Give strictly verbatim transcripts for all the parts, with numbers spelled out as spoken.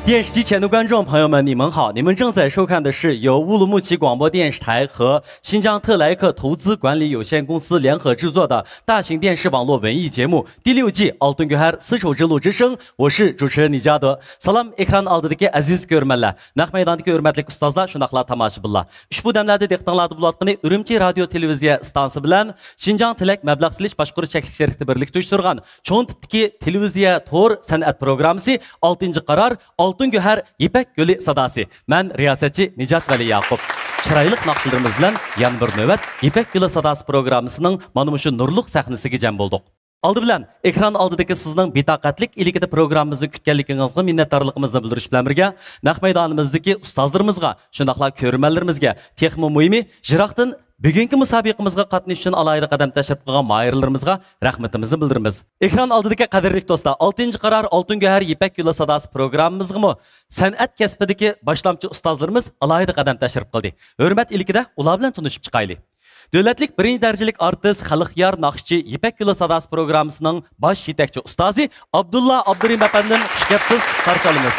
电视机前的观众朋友们，你们好！你们正在收看的是由乌鲁木齐广播电视台和新疆特莱克投资管理有限公司联合制作的大型电视网络文艺节目第六季《Altın Göher: Sıço Cılu之声》，我是主持人尼加德。سالام، ئېكران ئالدىدىكى ئەزىز كۆرۈرمەنلەر، نەق مەيداندىكى ھۆرمەتلىك ئۇستازلار، شۇنداقلا تاماشىبىنلار. ئۇشبۇ دەملەردە دىققىتىڭلاردا بولۇۋاتقىنى ئۈرۈمچى رادىيو تېلېۋىزىيە ئىستانسىسى بىلەن شىنجاڭ تىلەك مەبلەغ سېلىش باشقۇرۇش چەكلىك شىركىتى بىرلىكتە ئۇيۇشتۇرغان چوڭ تىپتىكى تېلېۋىزىيە تور سەنئەت پروگراممىسى ئالتىنچى قارار ئالتۇن گۆھەر يىپەك گۈلى ساداسى. مەن رىياسەتچى نىجات ۋەلى ياقۇپ. چىرايلىق ناخشىلىرىمىز بىلەن يەنە بىر نۆۋەت يىپەك گۈلى ساداسى پروگراممىسىنىڭ مانا مۇشۇ نۇرلۇق سەھنىسىگە جەم بولدۇق. ئالدى بىلەن ئېكران ئالدىدىكى سىزنىڭ بىتاقەتلىك ئىلكىدە پروگراممىمىزنى كۈتكەنلىكىڭىزغا مىننەتدارلىقىمىزنى بىلدۈرۈش بىلەن بىرگە، نەق مەيدانىمىزدىكى ئۇستازلىرىمىزغا، شۇنداقلا كۆرۈرمەنلىرىمىزگە، تېخىمۇ مۇھىمى، يىراقتىن بۈگۈنكى مۇسابىقىمىزغا قاتنىشىش ئۈچۈن ئالاھىدە قەدەم تەشرىپ قىلغان ماھىرلىرىمىزغا رەھمىتىمىزنى بىلدۈرىمىز. ئېكران ئالدىدىكى قەدىرلىك دوستلار، ئالتىنچى قارار ئالتۇن گۆھەر يىپەك يولى ساداسى پروگراممىمىزغىمۇ سەنئەت كەسپىدىكى باشلامچى ئۇستازلىرىمىز ئالاھىدە قەدەم تەشرىپ قىلدى. ھۆرمەت ئىلكىدە ئۇلار بىلەن تونۇشۇپ چىقايلى. دۆلەتلىك بىرىنچى دەرىجىلىك ئارتىس، خەلقيار ناخشىچى، يىپەك يولى ساداسى پروگراممىسىنىڭ باش يېتەكچى ئۇستازى ئابدۇللا ئابدۇرېھىم ئەپەندىم، خۇش كەپسىز، قارشى ئالىمىز.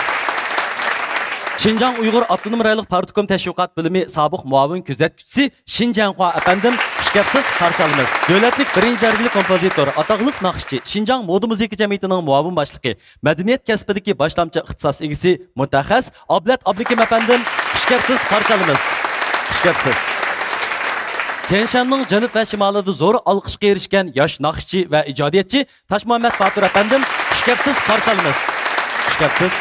شىنجاڭ ئۇيغۇر ئاپتونوم رايونلۇق پارتكوم تەشۋىقات بۆلۈمى سابىق مۇئاۋىن كۆزەتكۈچىسى شىنجەڭخۇا ئەپەندىم، خۇش كەپسىز، قارشى ئالىمىز. دۆلەتلىك بىرىنچى دەرىجىلىك كومپوزىتور، ئاتاقلىق ناخشىچى، شىنجاڭ مودا مۇزىكا جەمئىيىتىنىڭ مۇئاۋىن باشلىقى، مەدەنىيەت كەسپىدىكى باشلامچى ئىختىساس ئىگىسى، مۇتەخەسسىس ئابلەت ئابلىكىم ئەپەندىم، خۇش كەپسىز، قارشى ئالىمىز. خۇش كەپسىز. تيەنشاننىڭ جەنۇب ۋە شىمالىدا زور ئالقىشقا ئېرىشكەن ياش ناخشىچى ۋە ئىجادىيەتچى تاشمۇھەممەت باتۇر ئەپەندىم، خۇش كەپسىز، قارشى ئالىمىز. خۇش كەپسىز.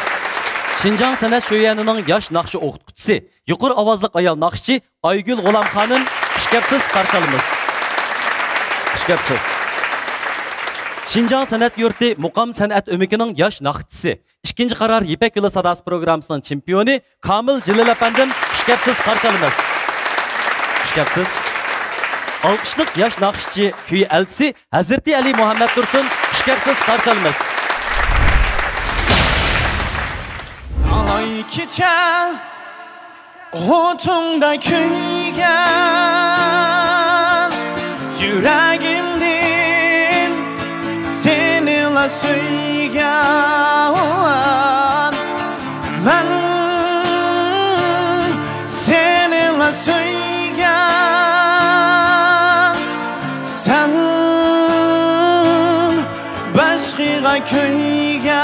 شىنجاڭ سەنئەت شۆيۈەنىنىڭ ياش ناخشا ئوقۇتقۇچىسى، يۇقىرى ئاۋازلىق ئايال ناخشىچى ئايگۈل غۇلام خانىم، خۇش كەپسىز، قارشى ئالىمىز. خۇش كەپسىز. شىنجاڭ سەنئەت يۇرتى مۇقام سەنئەت ئۆمىكىنىڭ ياش ناخشىچىسى، ئىككىنچى قارار يىپەك يولى ساداسى پروگراممىسىنىڭ چېمپىيونى كامىل جېلىل ئەپەندىم، خۇش كەپسىز، قارشى ئالىمىز. خۇش كەپسىز. ئالقىشلىق ياش ناخشىچى، كۈي ئەلچىسى ھەزرىتى ئەلى مۇھەممەد تۇرسۇن، خۇش كەپسىز، قارشى ئالىمىز. ئاي كېچە ئوتۇڭدا كۆيگەن، يۈرەگىمدىن سېنىلا سۆيگەن، مەن سېنىلا سۆيگەن، سەن باشقىغا كۆيگەن،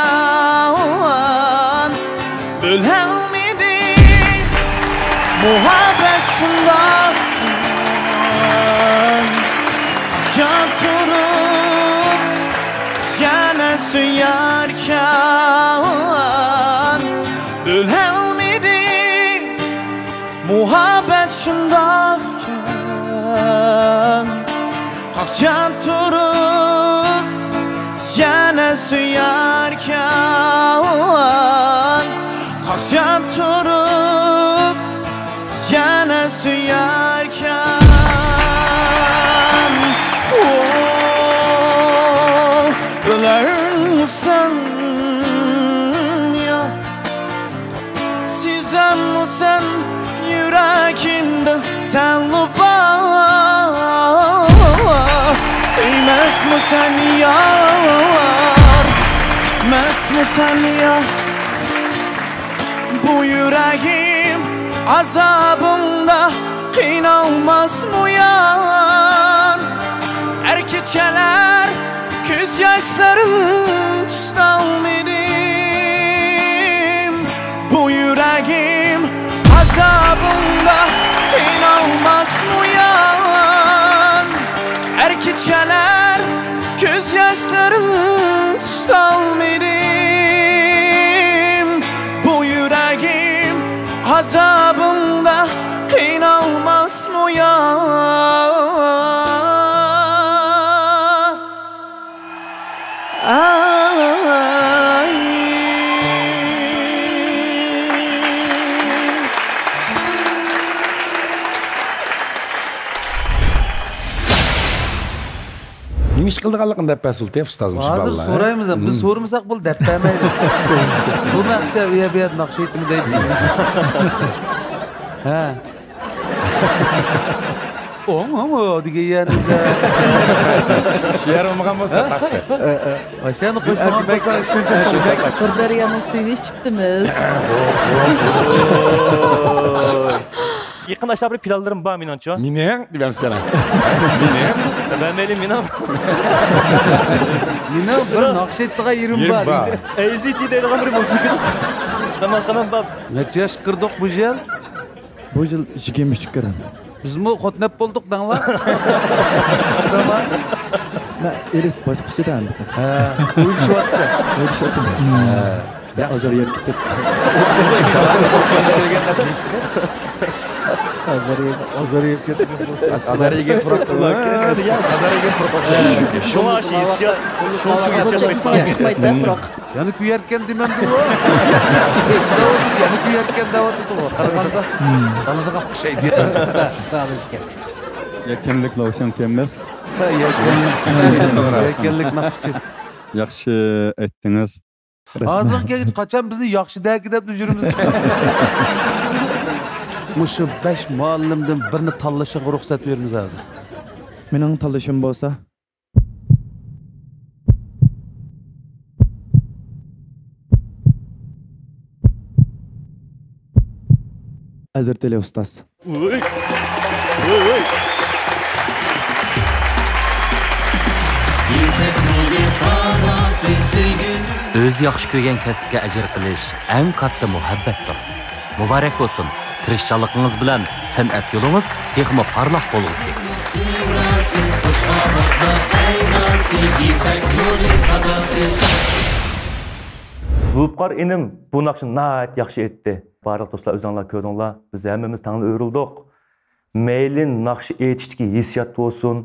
بۆلەلمىدى مۇھەببەت شۇنداق. قاچان تۇرۇپ يەنە سۆيەركەن، بۆلەلمىدى مۇھەببەت شۇنداقكەن. قاچان تۇرۇپ يەنە سۆيەركەن، قاچان تۇرۇپ يەنە سۆيەركەن. ئو، بىلەرمىسەن يا؟ سېزەممۇ سەن يۈرىكىمدە سەنلا بار؟ سۆيمەسمۇ سەن يار، كۈتمەسمۇ سەن يار؟ بۇ يۈرىكىم ئازابىڭدا قىينالماسمۇ يار؟ ھەر كېچىلەر كۆز ياشلىرىم تۇتالمىدىم. بۇ يۈرىكىم ئازابىڭدا قىينالماسمۇ يار؟ ھەر كېچىلەر كۆز ياشلىرىم تۇتالمىدىم. بۇ يۈرىكىم ئازابىڭدا قىينالماسمۇ يار؟ ئاي. نېمە ئىش قىلىدىغانلىقىنى دەپ بەرسە بولدى، ئۇستاز، مۇشۇ ھازىر بالىلار، ھە؟ سورايمىز، بىز، مم، سورىمىساق بولدى، دەپ بەرمەيدۇ. بۇ مەقچە ئۇ يەر بۇ يەردە ناخشا ئېيتىمىز دەيدۇ. ھە. ئوڭ، ئوڭ، ئو دېگەن يەرنى. شۇ يەر بولمىغان بولسا، تاقتى. ئاشۇنى قوشمىغان بولسا، شۇنچە. بىر دەريانىڭ سۈيىنى ئىچىپتىمىز. يېقىندا ئاشۇنداق بىر پىلانلىرىم بار مېنىڭچۇ. مېنىڭ دېمەمسىلەر. مېنىڭ. مەن مەيلى مېنىڭ. مېنىڭ بىر ناخشا ئېيتىدىغان يېرىم بار. يېرىم بار. ئەي زى تى دەيدىغان بىر مۇزىكا. تاماقخانام بار. نەچچە ياشقا كىردۇق بۇ يىل؟ بۇ يىل يىگىرمە ئۈچكە كىردىم. بىزمۇ خوتۇن ئەپ بولدۇق دەڭلار. مەن ئېرىس باشقۇچىدا ئەمدى. ھە، ئويلىشىۋاتىسەن. ئويلىشىۋاتىمەن. ھە. ئىشتە ئازار يەپ كېتىپ. ئازار يەپ. ئازار يەپ كېتىپ. ئازار يېگەن پۇراق. ئازار يېگەن پۇراق. شۇڭا شۇ ھېسسىيات، شۇ، شۇ ھېسسىيات. چىقمايدۇ پۇراق. يەنە كۆيەركەن دېمەمدىمۇ؟ يەنە كۆيەركەن دەۋاتىدىغۇ. قارىغاندا ئالىدىغان ئوخشايدۇ. يەكەنلىك لاۋشان كەممەس. يەكەنلىك. يەكەنلىك ناخشىچى. ياخشى ئېيتتىڭىز. ھازىرغا كەلگۈچە قاچان بىزنى ياخشى دەكى دەپ يۈرىمىز. مۇشۇ بەش مۇئەللىمدىن بىرنى تاللىشىڭغا رۇخسەت بېرىمىز ھازىر. مېنىڭ تاللىشىم بولسا، ئەزرىتىلى ئۇستاز. ئۆزى ياخشى كۆرگەن كەسىپكە ئەجىر قىلىش ئەڭ كاتتا مۇھەببەتتۇر. مۇبارەك بولسۇن! تىرىشچانلىقىڭىز بىلەن سەنئەت يولىڭىز تېخىمۇ پارلاق بولغۇسى! زۇلپىقار ئىنىم بۇ ناخشىنى ناھايىتى ياخشى ئېيتتى. بارلىق دوستلار، ئۆزۈڭلار كۆردۈڭلار، بىز ھەممىمىز تەڭلا ئۆرۈلدۇق. مەيلى ناخشا ئېيتىشتىكى ھېسسىيات بولسۇن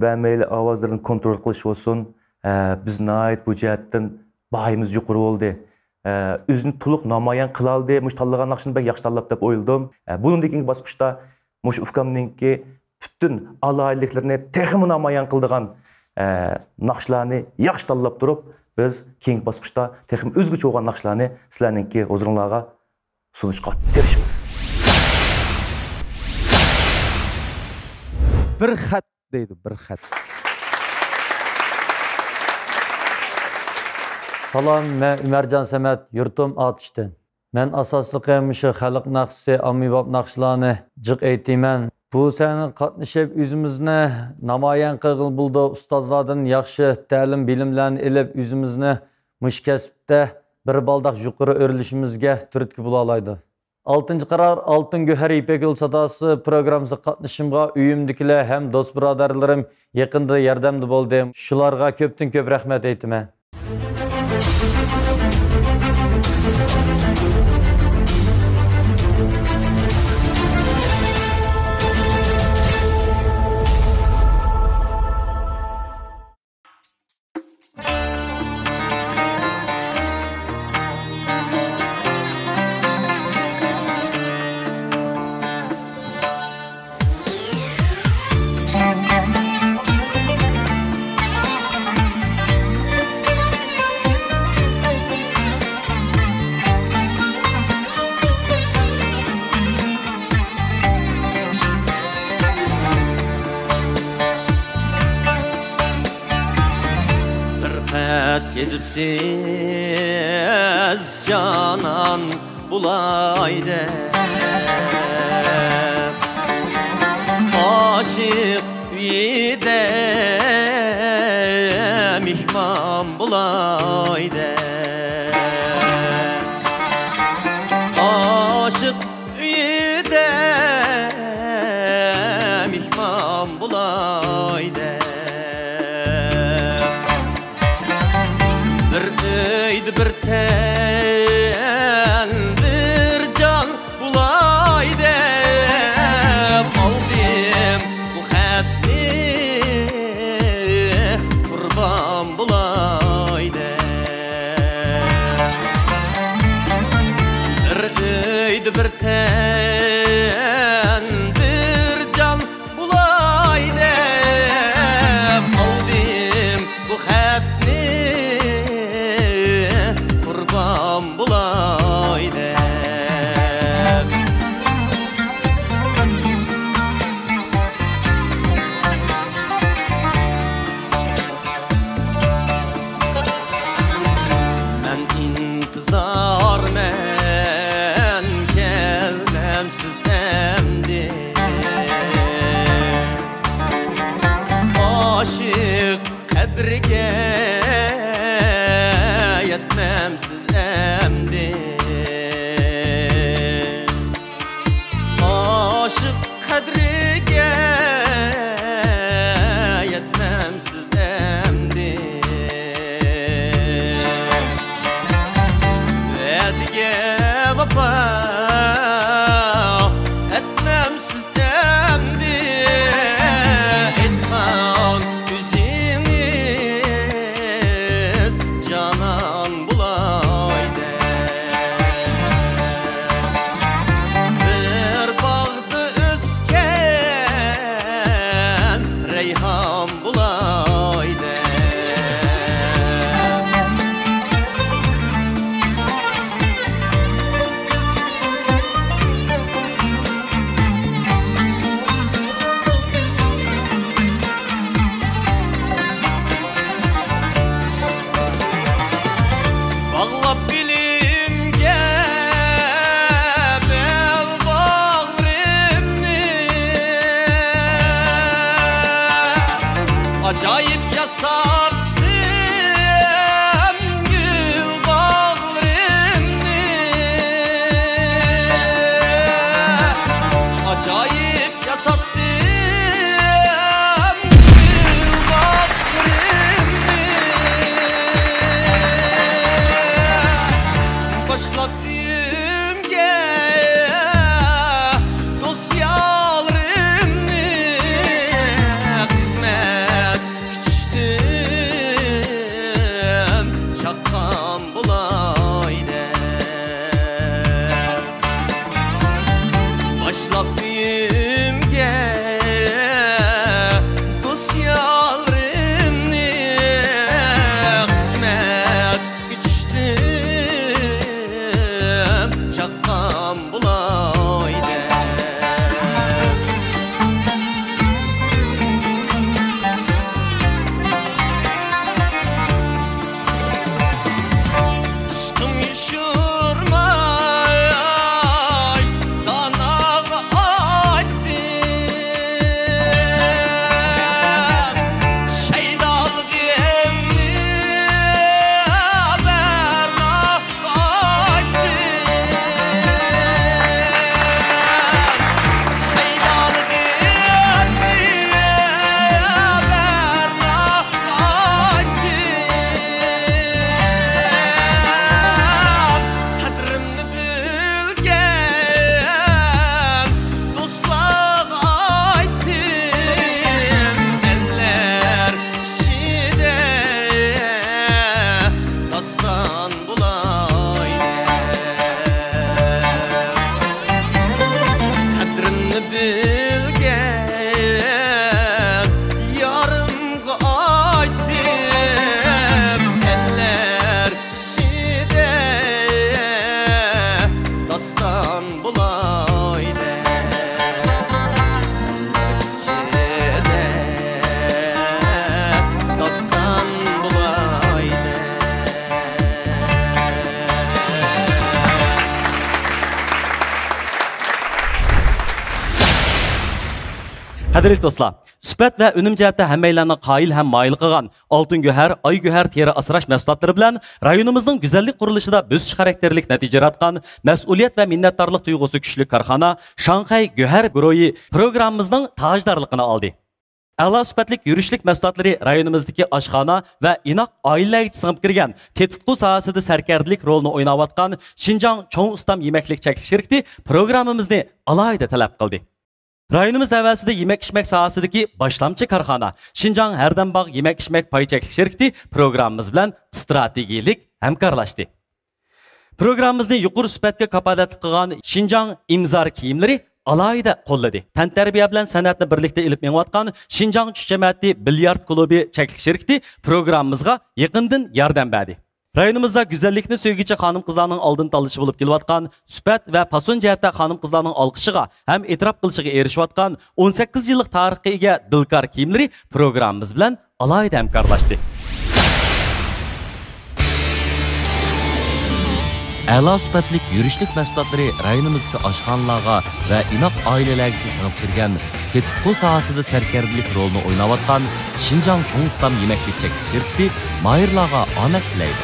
ۋە مەيلى ئاۋازلىرىنى كونترول قىلىش بولسۇن، ئە، بىز ناھايىتى بۇ جەھەتتىن باھىمىز يۇقىرى بولدى. ئە، ئۆزىنى تولۇق نامايان قىلالدى، مۇشۇ تاللىغان ناخشىنى بەك ياخشى تاللاپ دەپ ئويلىدىم. ئە، بۇنىڭدىن كېيىنكى باسقۇچتا مۇشۇ ئۇكامنىڭكى پۈتۈن ئالاھىدىلىكلىرىنى تېخىمۇ نامايان قىلىدىغان، ئە، ناخشىلارنى ياخشى تاللاپ تۇرۇپ، بىز كېيىنكى باسقۇچتا تېخىمۇ ئۆزگىچە بولغان ناخشىلارنى سىلەرنىڭكى ھۇزۇرۇڭلارغا سۇنۇشقا تىرىشىمىز. بىر خەت دەيدۇ، بىر خەت. سالام، مەن ئۆمەرجان سەمەت، يۇرتۇم ئاتۇشتىن. مەن ئاساسلىقى مۇشۇ خەلق ناخشىسى، ئاممىباب ناخشىلارنى جىق ئېيتىمەن. بۇ سەھنىگە قاتنىشىپ، ئۆزىمىزنى نامايان قىلغىلى بولىدۇ. ئۇستازلاردىن ياخشى تەلىم، بىلىملەرنى ئېلىپ، ئۆزىمىزنى مۇشۇ كەسىپتە بىر بالداق يۇقىرى ئۆرلىشىمىزگە تۈرتكە بولالايدۇ. ئالتىنچى قارار، ئالتۇن گۆھەر يىپەك يولى ساداسى پروگراممىسىغا قاتنىشىشىمغا ئۆيۈمدىكىلەر ھەم دوست بۇرادەرلىرىم يېقىندا ياردەمدە بولدى. شۇلارغا كۆپتىن كۆپ رەھمەت ئېيتىمەن. بىر خەت يېزىپسىز جانان بولاي دەپ، ئاشىق ئۆيىدە مېھمان بولاي دەپ، ئاشىق ئۆيىدە مېھمان بولاي دەپ، بىر ئۆيدە بىر تەن، بىر جان يەتمەمسىز ئەمدى. ئاشىق قەدرىگە يەتمەمسىز ئەمدى. ۋەدىگە ۋاپا ئەتمەمسىز ئەمدى. ئېيتقان سۆزىڭىز جانان بولاي دەپ. بىر باغدا ئۆسكەن رەيھان بولاي دەپ. باغلاپ بېلىمگە بەل باغرىمنى، ئاجايىپ ياساتتىم گۈل باغرىمنى، ئاجايىپ ياساتتىم گۈل باغرىمنى. باشلاپ ئۆيۈمگە دوست يارىمنى، قىسمەت كۈتۈشتىم چاققان بولاي دەپ. باشلاپ ئۆيۈمگە دوست يارىمنى، قىسمەت كۈتۈشتىم چاققان بولاي دەپ. ئىشقىم يوشۇرماي داناغا ئايتتىم، شەيدالىقىمنى بەرنا قەدرىمنى بىلگەن دوستلارغا ئايتتىم، ئەللەر ئىچىدە داستان بولاي دەپ. قەدرىمنى بىلگەن يارىمغا ئايتتىم، ئەللەر ئىچىدە داستان بولاي دەپ. ئىچىدە داستان بولاي دەپ. قەدىرلىك دوستلار، سۈپەت ۋە ئۈنۈم جەھەتتە ھەممەيلەننىڭ قايىل ھەم مايىل قىلغان ئالتۇن گۆھەر، ئاي گۆھەر تېرە ئاسراش مەھسۇلاتلىرى بىلەن رايونىمىزنىڭ گۈزەللىك قۇرۇلۇشىدا بۆسۈش خاراكتېرلىك نەتىجە ياراتقان مەسئۇلىيەت ۋە مىننەتدارلىق تۇيغۇسى كۈچلۈك كارخانا شاڭخەي گۆھەر گۇرۇھى پروگراممىمىزنىڭ تاجدارلىقىنى ئالدى. ئەلا سۈپەتلىك يۈرۈشلۈك مەھسۇلاتلىرى رايونىمىزدىكى ئاشخانا ۋە ئىناق ئائىلىلەرگىچە سىڭىپ كىرگەن تېتىتقۇ ساھەسىدە سەركەردىلىك رولىنى ئويناۋاتقان شىنجاڭ چوڭ ئۇستام يېمەكلىك چەكلىك شىركىتى پروگراممىمىزنى ئالاھىدە تەلەپ قىلدى. رايونىمىز ئەۋەسىدە يېمەك-ئىچمەك ساھەسىدىكى باشلامچى كارخانا شىنجاڭ ھەردەمباغ يېمەك-ئىچمەك پاي چەكلىك شىركىتى پروگراممىمىز بىلەن ئىستراتېگىيىلىك ھەمكارلاشتى. پروگراممىمىزنى يۇقىرى سۈپەتكە كاپالەتلىك قىلغان شىنجاڭ ئىمزار كىيىملىرى ئالاھىدە قوللىدى. تەنتەربىيە بىلەن سەنئەتنى بىرلىكتە ئېلىپ مېڭىۋاتقان شىنجاڭ چۈش جەمەتى بىليارد كۇلۇبى چەكلىك شىركىتى پروگراممىمىزغا يېقىندىن ياردەم بەردى. رايونىمىزدا گۈزەللىكنى سۆيگۈچى خانىم-قىزلارنىڭ ئالدىن تاللىشى بولۇپ كېلىۋاتقان، سۈپەت ۋە پاسون جەھەتتە خانىم-قىزلارنىڭ ئالقىشىغا ھەم ئېتىراپ قىلىشىغا ئېرىشىۋاتقان ئون سەككىز يىللىق تارىخقا ئىگە دىلكار كىيىملىرى پروگراممىمىز بىلەن ئالاھىدە ھەمكارلاشتى. ئەلا سۈپەتلىك يۈرۈشلۈك مەھسۇلاتلىرى رايونىمىزدىكى ئاشخانىلارغا ۋە ئىناق ئائىلىلەرگىچە سىڭىپ كىرگەن، تېتىققۇ ساھەسىدە سەركەردىلىك رولىنى ئويناۋاتقان شىنجاڭ چوڭ ئۇستام يېمەكلىك چەكلىك شىركىتى ماھىرلارغا ئامەت تىلەيدۇ.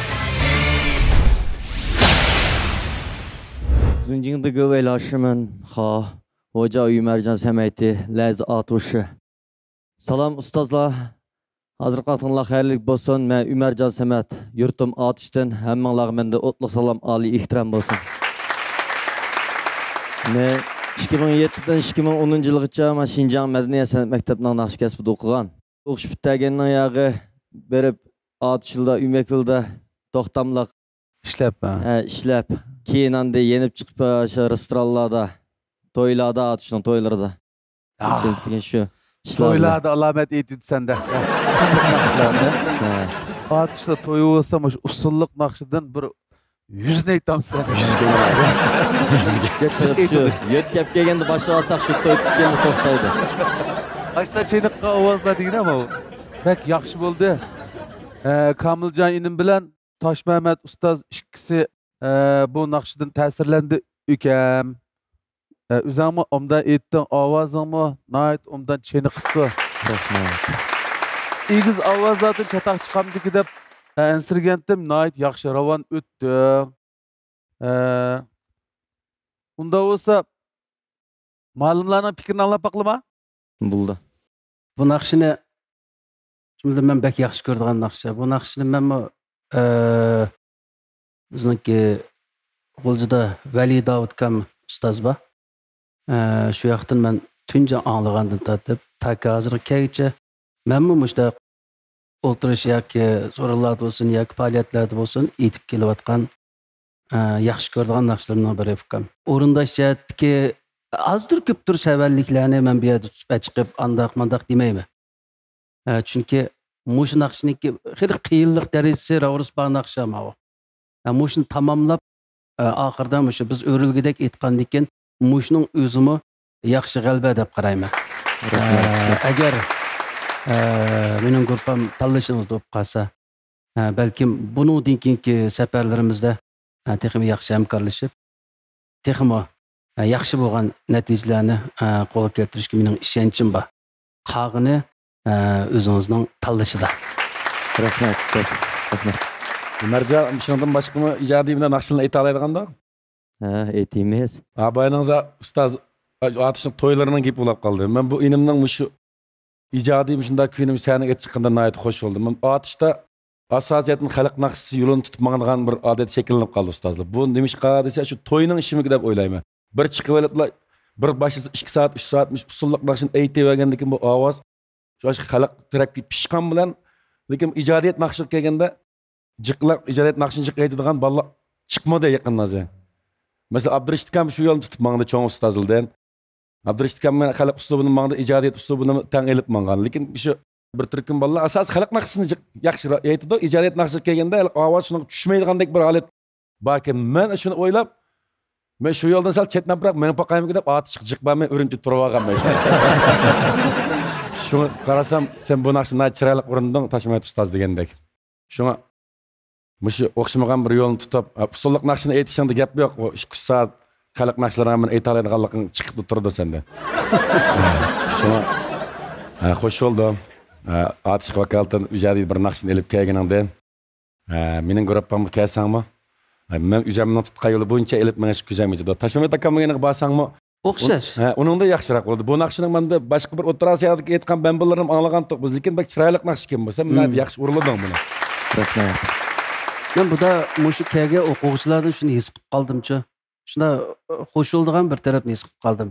尊敬的各位老师们好，我叫于mercan سەمەيتى،来自阿图市。 سالام ئۇستازلار، ھازىرقى ۋاقتىڭلار خەيرلىك بولسۇن. مەن ئۆمەرجان سەمەت، يۇرتۇم ئاتۇشتىن. ھەممىڭلارغا مەندىن ئوتلۇق سالام، ئالىي ئېھتىرام بولسۇن. مەن ئىككى مىڭ يەتتىدىن ئىككى مىڭ ئونىنچى يىلغىچە مەن شىنجاڭ مەدەنىيەت سەنئەت مەكتەپىنىڭ ناخشا كەسپىدە ئوقۇغان. ئوقۇش پۈتتۈرگەندىن ياغى بېرىپ ئاتۇشلا، ئۆمەكلىدە توختاملىق ئىشلەپ، ھە. ھە، ئىشلەپ، كېيىن ئاندىن يېنىپ چىقىپ، شۇ رېستورانلاردا، تويلاردا، ئاتۇشنىڭ تويلىرىدا. ئاھ. ئىشلەپ دېگەن شۇ ئىشلار بىلەن. تويلاردا ئالامەت ئېيتىدۇ سەندە. ئۇسسۇللۇق ناخشىلارنى. ھە. ئاتۇشتا توي بولسا، مۇشۇ ئۇسسۇللۇق ناخشىدىن بىر يۈزنى ئېيتامسىز؟ يۈزگە. يۈزگە. يۆتكەپ كەلگەندە باشلاۋالساق، شۇ توي پۈتكەندە توختايدۇ. ئاشتا چېنىققان ئاۋازلار دېگىنى ئۇ. بەك ياخشى بولدى. ئە، كامىلجان ئىنىم بىلەن تاشمەمەت ئۇستاز ئىككىسى، ئە، بۇ ناخشىدىن تەسىرلەندى ئۇكام. ئە، ئۆزۈڭمۇ ئوبدان ئېيتتىڭ، ئاۋازىڭمۇ ناھايىتى ئوبدان چېنىقىپتۇ. رەھمەت. ئېگىز ئاۋازلاردىن چاتاق چىقامدىكى دەپ، ئە، ئەنسىرىگەنتىم، ناھايىتى ياخشى، راۋان ئۆتتۈڭ. ئە، ئۇنداق بولسا، مۇئەللىملارنىڭ پىكرىنى ئاڭلاپ باقىلىما؟ بولدى. بۇ ناخشىنى، شۇنداق مەن بەك ياخشى كۆرىدىغان ناخشا. بۇ ناخشىنى مەنمۇ، ئە، بىزنىڭكى غۇلجىدا ۋەلى داۋۇت ئۇكام ئۇستاز بار. ئە، شۇ ياقتىن مەن تۇنجى ئاڭلىغاندىن تارتىپ، تاكى ھازىرغا كەلگۈچە مەنمۇ مۇشۇنداق ئولتۇرۇش ياكى سورۇنلاردا بولسۇن، ياكى پائالىيەتلەردە بولسۇن، ئېيتىپ كېلىۋاتقان، ئە، ياخشى كۆرىدىغان ناخشىلىرىمنىڭ بىرى ئۇكام. ئورۇنداش جەھەتتىكى ئازدۇر كۆپتۇر سەۋەنلىكلەرنى مەن بۇ يەردە تۇتۇپ چىقىپ، ئانداق مانداق دېمەيمەن. ئە، چۈنكى مۇشۇ ناخشىنىڭكى خېلى قىيىنلىق دەرىجىسى راۋۇرۇس بار ناخشا ماۋۇ. ئە، مۇشۇنى تاماملاپ، ئە، ئاخىرىدا مۇشۇ بىز ئۆرۈلگۈدەك ئېيتقاندىن كېيىن، مۇشۇنىڭ ئۆزىمۇ ياخشى غەلىبە دەپ قارايمەن. رەھمەت، ئە، ئۇستاز. ئەگەر، ئە، مېنىڭ گۇرۇپپام تاللىشىڭىز بولۇپ قالسا، ئە، بەلكىم بۇنىڭدىن كېيىنكى سەپەرلىرىمىزدە، ئە، تېخىمۇ ياخشى ھەمكارلىشىپ، تېخىمۇ، ئە، ياخشى بولغان نەتىجىلەرنى، ئە، قولغا كەلتۈرۈشكە مېنىڭ ئىشەنچىم بار. قالغىنى، ئە، ئۆزىڭىزنىڭ تاللىشىدا. رەھمەت، ئۇستاز. رەھمەت. ئۆمەرجان، شۇنىڭدىن باشقىمۇ ئىجادىي بىلەن ناخشىلارنى ئېيتالايدىغاندۇق؟ ھە، ئېيتىمىز. ھە، بايىنىڭىزدا ئۇستاز ئاتۇشنىڭ تويلىرىنىڭ گېپى بولاپ قالدى. مەن بۇ ئىنىمنىڭ مۇشۇ ئىجادىي مۇشۇنداق كۈنى سەھنىگە چىققىنىدىن ناھايىتى خۇش بولدۇم. مەن ئاتۇشتا ئاساسىيەتەن خەلق ناخشىسى يولىنى تۇتۇپ ماڭىدىغان بىر ئادەت شەكىللىنىپ قالدى، ئۇستازلار. بۇ نېمىشقا دېسە، شۇ توينىڭ ئىشىمىكى دەپ ئويلايمەن. بىر چىقىۋېلىپلا، بىر باشلىسا ئىككى سائەت، ئۈچ سائەت مۇشۇ ئۇسسۇللۇق ناخشىنى ئېيتىۋەرگەندىكىن بۇ ئاۋاز شۇ خەلق تەرەپكە پىشقان بىلەن، لېكىن ئىجادىيەت ناخشىغا كەلگەندە، جىقلاپ ئىجادىيەت ناخشىنى جىق ئېيتىدىغان بالىلار چىقمىدى يېقىندا ھازىر. مەسىلەن، ئابدۇرېشىت ئاكام شۇ يولنى تۇتۇپ ماڭدى چوڭ ئۇستازلىدىن. ئابدۇرېشىت ئاكام خەلق ئۇسلۇبىنى ماڭدى، ئىجادىيەت ئۇسلۇبىنى تەڭ ئېلىپ ماڭغان. لېكىن شۇ بىر تۈركۈم بالىلار ئاساسىي خەلق ناخشىسىنى جىق ياخشى ئېيتىدۇ، ئىجادىيەت ناخشىسىغا كەلگەندە ئاۋاز شۇنىڭغا چۈشمەيدىغاندەك بىر ھالەت باركەن. مەن شۇنى ئويلاپ، مەن شۇ يولدىن سەل چەتنەپرەك مېڭىپ باقايمىكىن دەپ ئاتۇشقا جىق بەرمەي ئۈرۈمچىدە تۇرۇۋالغان مەن. شۇڭا قارىسام، سەن بۇ ناخشىنى ناھايىتى چىرايلىق ئورۇندىڭ، تاشمەمەت ئۇستاز دېگەندەك. شۇڭا مۇشۇ ئوخشىمىغان بىر يولنى تۇتۇپ، ئۇسسۇللۇق ناخشىنى ئېيتىشىڭدا گەپ يوق. ئۇ ئىككى، ئۈچ سائەت خەلق ناخشىلىرىنى ھەممىنى ئېيتالايدىغانلىقىڭ چىقىپ تۇرىدۇ سەندە. شۇڭا، ھە، خوش بولدۇم. ھە، ئاتۇشقا ۋاكالىتەن ئىجادىي بىر ناخشىنى ئېلىپ كەلگىنىڭدىن. ھە، مېنىڭ گۇرۇپپامغا كەلسەڭمۇ، ھە، مەن ئۆزۈمنىڭ تۇتقان يولى بويىچە ئېلىپ مېڭىشقا كۆزۈم يېتىدۇ. تاشمەمەت ئاكامنىڭ يېنىغا بارساڭمۇ، ئوخشاش. ھە، ئۇنىڭدا ياخشىراق بولىدۇ. بۇ ناخشىنىڭ مەندە باشقا بىر ئوتتۇرا ئاسىيادىكى ئېيتقان بەمبۇللىرىنى ئاڭلىغانتۇق بىز، لېكىن بەك چىرايلىق ناخشا ئىكەن بۇ. سەن ناھايىتى ياخشى ئۇرۇلدۇڭ بۇنى. رەھمەت. مەن بۇدا مۇشۇ كەلگەن ئوقۇغۇچىلاردىن شۇنى ھېس قىلىپ قالدىمچۇ. شۇنداق، ئە، خوش بولىدىغان بىر تەرەپنى ھېس قىلىپ قالدىم.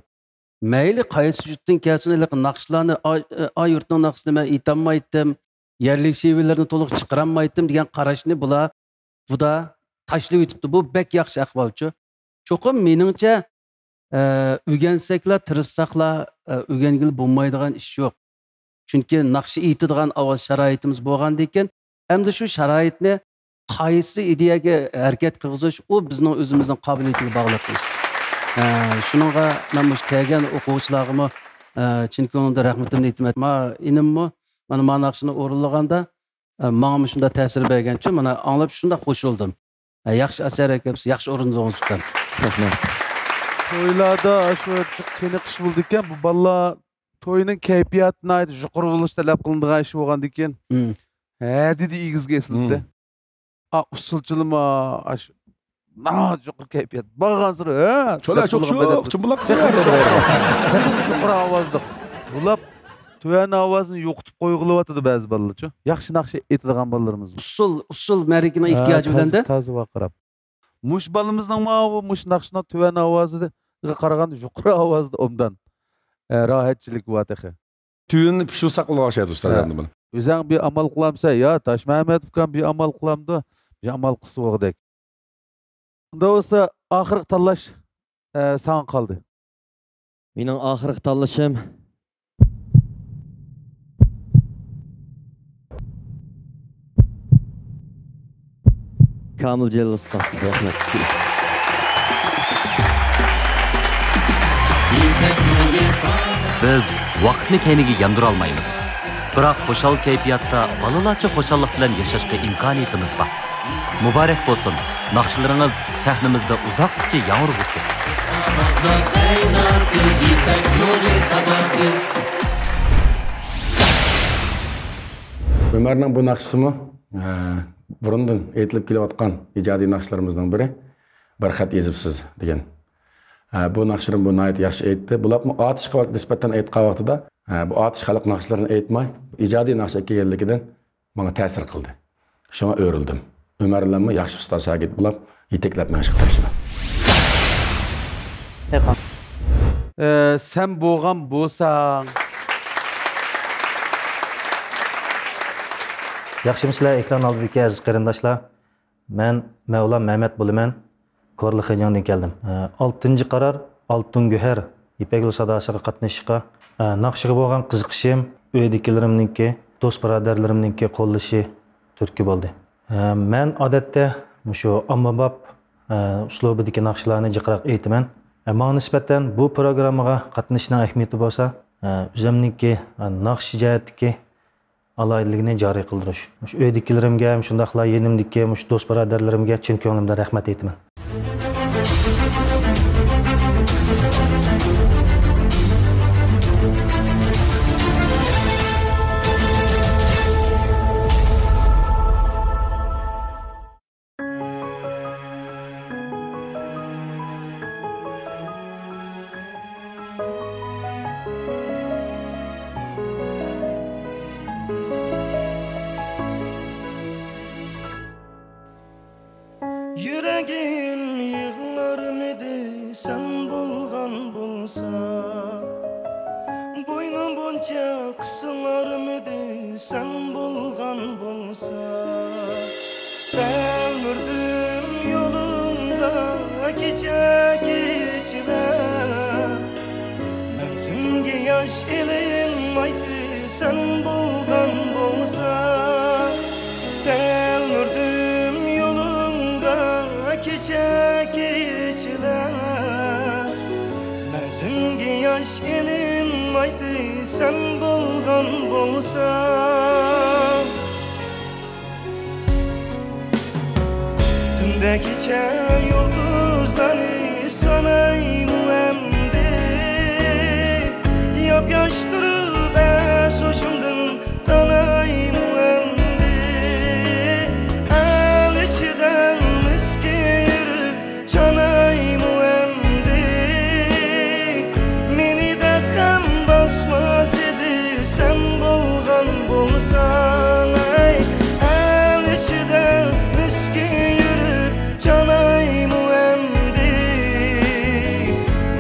مەيلى قايسى يۇرتتىن كەلسۇن، ھېلىقى ناخشىلارنى، ئا، ئا يۇرتنىڭ ناخشىسىنى مەن ئېيتالمايتتىم، يەرلىك شېۋىلىرىنى تولۇق چىقىرالمايتتىم دېگەن قاراشنى بۇلار، بۇدا تاشلىۋېتىپتۇ. بۇ بەك ياخشى ئەھۋالچۇ. چوقۇم مېنىڭچە، ئە، ئۆگەنسەكلا، تىرىشساقلا، ئە، ئۆگەنگىلى بولمايدىغان ئىش يوق. چۈنكى ناخشا ئېيتىدىغان ئاۋاز شارائىتىمىز بولغاندىن كېيىن، ئەمدى شۇ شارائىتنى قايسى ئىدىيەگە ھەرىكەت قىلغۇزۇش، ئۇ بىزنىڭ ئۆزىمىزنىڭ قابىلىيىتىگە باغلىق ئىش. ئە، شۇنىڭغا مەن مۇشۇ كەلگەن ئوقۇغۇچىلارغىمۇ، ئە، چىن كۆڭلۈمدىن رەھمىتىمنى ئېيتىمەن. ما ئىنىممۇ مانا ما ناخشىنى ئورۇنلىغاندا، ئە، ماڭىمۇ شۇنداق تەسىر بەرگەنچۇ، مانا ئاڭلاپ شۇنداق خوش بولدۇم. ھە، ياخشى ئەسەر ئەكەپسىز، ياخشى ئورۇندىدىڭىز ئۇكام. رەھمەت. تويلاردا شۇ چېنىقىش بولىدىكەن، بۇ بالىلار توينىڭ كەيپىياتى ناھايىتى يۇقىرى بولۇشى تەلەپ قىلىنىدىغان ئىش بولغاندىكىن، مم. ھەددىدە ئېگىزگە ئېسىلىپتۇ. مم. ئا، ئۇسسۇلچىلىما، ئاش، ناھايىتى يۇقىرى كەيپىيات. بارغانسېرى، ھە، چولا دەپ چوق بولغان شوق، بەدەپ. چومبۇلاق تېخىمۇ يۇقىرى ئاۋازلىق. بۇلاپ، تۆۋەن ئاۋازنى يوقىتىپ قويغىلى بولۇۋاتىدۇ بەزى بالىلارچۇ. ياخشى ناخشا ئېيتىدىغان بالىلىرىمىز. ئۇسسۇل، ئۇسسۇل مەرىكىنىڭ ھە، ئېھتىياجى بىلەن تازا، دە. تازا ۋارقىراپ. مۇشۇ بالىمىزنىڭ ماۋۇ، مۇشۇ ناخشىنىڭ تۆۋەن ئاۋازىغا قارىغاندا يۇقىرى ئاۋازدا ئوبدان، ئە، راھەتچىلىكى بار تېخى. تۈننى پىشۇرساق بولغان ئوخشايدۇ، ئۇستاز ھە. ئەمدى بۇنى. ئۆزەڭ بىر ئامال قىلامسەن؟ يا، تاشمەمەت ئۇكام بىر ئامال قىلامدۇ؟ بىر ئامال قىلسا بولغۇدەك. ئۇنداق بولسا، ئاخىرقى تاللاش، ئە، ساڭا قالدى. مېنىڭ ئاخىرقى تاللىشىم كامىل جېلىل ئۇستاز. رەھمەت. بىز ۋاقىتنى كەينىگە ياندۇرالمايمىز. بىراق خۇشال كەيپىياتتا بالىلارچە خۇشاللىق بىلەن ياشاشقا ئىمكانىيىتىمىز بار. مۇبارەك بولسۇن! ناخشىلىرىڭىز سەھنىمىزدە ئۇزاققىچە ياڭرىغۇسى! ئۆمەرنىڭ بۇ ناخشىسىمۇ، ئە، بۇرۇندىن ئېيتىلىپ كېلىۋاتقان ئىجادىي ناخشىلىرىمىزنىڭ بىرى، بىر خەت يېزىپسىز دېگەن. ئە، بۇ ناخشىلىرىنى بۇ ناھايىتى ياخشى ئېيتتى. بولۇپمۇ ئاتۇشقا نىسبەتەن ئېيتقان ۋاقتىدا، ئە، بۇ ئاتۇش خەلق ناخشىلىرىنى ئېيتماي، ئىجادىي ناخشا ئەكەلگەنلىكىدىن ماڭا تەسىر قىلدى. شۇڭا ئۆرۈلدۈم. ئۆمەر بىلەنمۇ ياخشى ئۇستاز شاگىرت بولۇپ، يېتەكلەپ مېڭىشقا تىرىشىمەن. ئە، سەن بولغان بولساڭ. ياخشىمۇسىلەر ئېكران ئالدىدىكى ئەزىز قېرىنداشلار؟ مەن مەۋلان مەمەت بولىمەن. كورلا خېجياڭدىن كەلدىم. ئە، ئالتىنچى قارار، ئالتۇن گۆھەر يىپەك يولى ساداسىغا قاتنىشىشقا، ئە، ناخشىغا بولغان قىزىقىشىم ئۆيدىكىلىرىمنىڭكى، دوست بۇرادەرلىرىمنىڭكى قوللىشى تۈرتكە بولدى. ئە، مەن ئادەتتە مۇشۇ ئاممىباب، ئە، ئۇسلۇبىدىكى ناخشىلارنى جىقراق ئېيتىمەن. ئە، ماڭا نىسبەتەن بۇ پروگراممىغا قاتنىشىشنىڭ ئەھمىيىتى بولسا، ئە، ئۆزۈمنىڭكى، ئە، ناخشا جەھەتتىكى ئالاھىدىلىكىنى جارى قىلدۇرۇش. مۇشۇ ئۆيدىكىلىرىمگە، شۇنداقلا يېنىمدىكى مۇشۇ دوست بۇرادەرلىرىمگە چىن كۆڭلۈمدىن رەھمەت ئېيتىمەن. يۈرىكىم يىغلارمىدى سەن بولغان بولسا، بوينۇم بۇنچە قىسىلارمىدى سەن بولغان بولسا. تەلمۈردۈم يولۇڭدا كېچە كېچىلەر، مەڭزىمگە ياش ئېلىنمايتتى سەن بولغان بولسا. تەلمۈردۈم يولۇڭدا كېچە كېچىلەر، مەڭزىمگە ياش ئېلىنمايتتى سەن بولغان بولسا. تۈندە كېچە يۇلتۇزلارنى سانايمۇ ئەمدى؟ ياپياش تۇرۇپ ئەس ھوشۇمدىن تانايمۇ ئەمدى؟ ئەل ئىچىدە مىسكىن يۈرۈپ چانايمۇ ئەمدى؟ مېنى دەرد غەم باسماس ئىدى سەن بولغان بولساڭ. ئەي، ئەل ئىچىدە مىسكىن يۈرۈپ چانايمۇ ئەمدى؟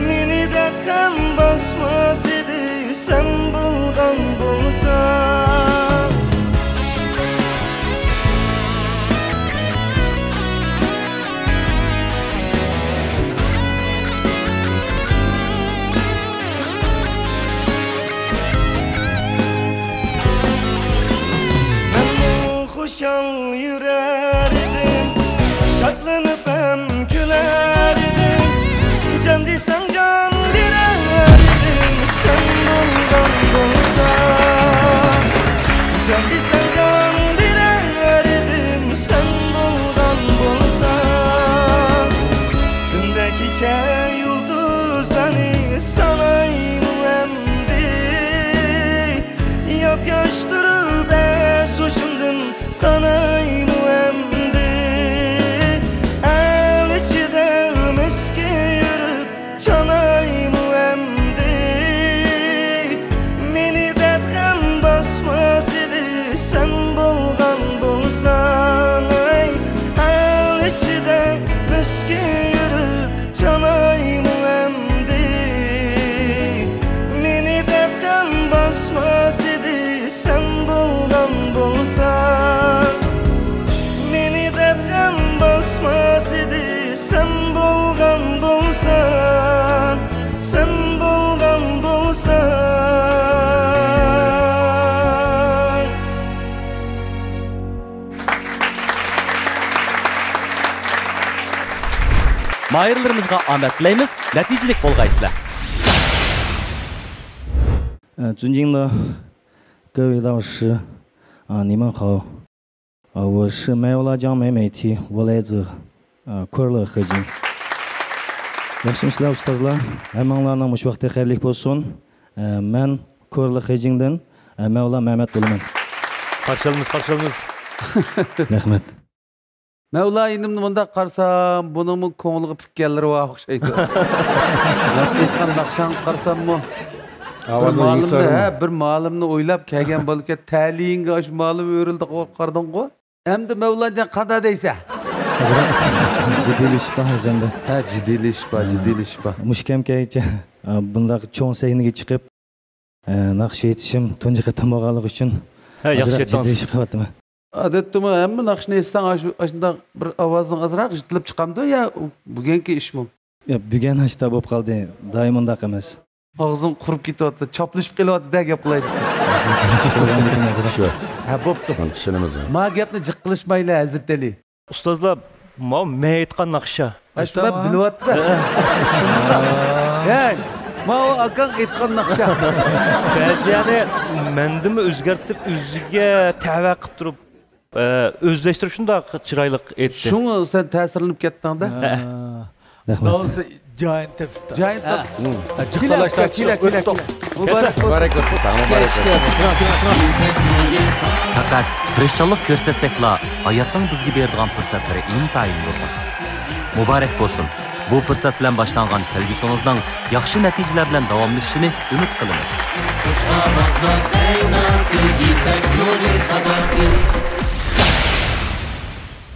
مېنى دەرد غەم باسماس ئىدى سەن بولغان بولساڭ. مەنمۇ خۇشال يۈرەر ئىدىم، شادلىنىپ ھەم كۈلەر ئىدىم. جان دېسەڭ جان بېرەر ئىدىم، سەن بولغان بولساڭ. ماھىرلىرىمىزغا ئامەت تىلەيمىز، نەتىجىلىك بولغايسىلەر. 尊敬的各位老师，啊，你们好。 ئا، 我是 مەۋلاجان مەمەتى، 我来自 ئا، كورلا خېجىڭ. ياخشىمۇسىلەر ئۇستازلار؟ ھەممىڭلارنىڭ مۇشۇ ۋاقتى خەيرلىك بولسۇن. ئا، مەن كورلا خېجىڭدىن، ئا، مەۋلا مەمەت بولىمەن. قارشى ئالىمىز، قارشى ئالىمىز. رەھمەت. مەۋلا ئىنىمنى مۇنداق قارىسام، بۇنىڭمۇ كۆڭلىگە پۈككەنلىرى بار ئوخشايدۇ. ئېيتقان ناخشاڭغا قارىساممۇ، بىر ئاۋازىڭ مالىمنى، يېڭىسىرىمۇ؟ ھە، بىر مالىمنى ئويلاپ كەلگەن بولىدىكەن، تەلىيىڭگە ئاشۇ مالىم ئۆرۈلدى قارىدىڭغۇ. ئەمدى مەۋلانجان قانداق دەيسەن؟ ئازراق جىددىيلىشىپ بار ھەرزەندە. ھە، جىددىيلىشىپ بار، ھە. جىددىيلىشىپ بار. مۇشۇ كەمگىچە، ئا، بۇنداق چوڭ سەھنىگە چىقىپ، ئا، ناخشا ئېيتىشىم تۇنجى قېتىم بولغانلىقى ئۈچۈن ھە، ياخشى ئازراق ئېيتتىڭىز. جىددىيلىشىپ قېلىۋاتىمەن. ئادەتتىمۇ ھەممە ناخشىنى ئېيتساڭ، ئاشۇ، ئاشۇنداق بىر ئاۋازىڭ ئازراق يىرتىلىپ چىقامدۇ يا بۈگۈنكى ئىشمۇ؟ يا، بۈگۈن ئاشتا بولۇپ قالدى. دائىم ئۇنداق ئەمەس. ئاغزىڭ قۇرۇپ كېتىۋاتىدۇ، چاپلىشىپ قېلىۋاتىدۇ دە گەپ قىلاي دېسە. شۇ. ھە، بوپتۇ. ما گەپنى جىق قىلىشمايلى، ھەزرىتى ئەلى. ئۇستازلار، ماۋۇ مەن ئېيتقان ناخشا. ھە، شۇ مەن بىلىۋاتىمەن. ھە. ھە، ماۋۇ ئاكاڭ ئېيتقان ناخشا. بەزى يەرنى مەندىنمۇ ئۆزگەرتىپ، ئۆزىگە تەۋە قىلىپ تۇرۇپ، ئە، ئۆزلەشتۈرۈپ شۇنداق چىرايلىق ئېيتتى. شۇڭا سەن تەسىرلىنىپ كەتتىڭ-دە. ھە. رەھمەت. داۋۇسى جايىنى تېپىپتۇ. جايىنى تېپىپ. ھە، جىق كېلە، تالاشتار كېلە، چىق، كېلە، ئۆتتۇق. كېلە. مۇبارەك بولسۇن. مۇبارەك بولسۇن. ساڭا مۇبارەك بولسۇن. پەقەت تىرىشچانلىق كۆرسەتسەكلا، ھاياتنىڭ بىزگە بېرىدىغان پۇرسەتلىرى ئىنتايىن نۇرغۇن. مۇبارەك بولسۇن! بۇ پۇرسەت بىلەن باشلانغان كەلگۈسىڭىزنىڭ ياخشى نەتىجىلەر بىلەن داۋاملىشىشىنى ئۈمىد قىلىمىز. خۇش ئاۋازلار سەيناسى، يىپەك يولى ساداسى.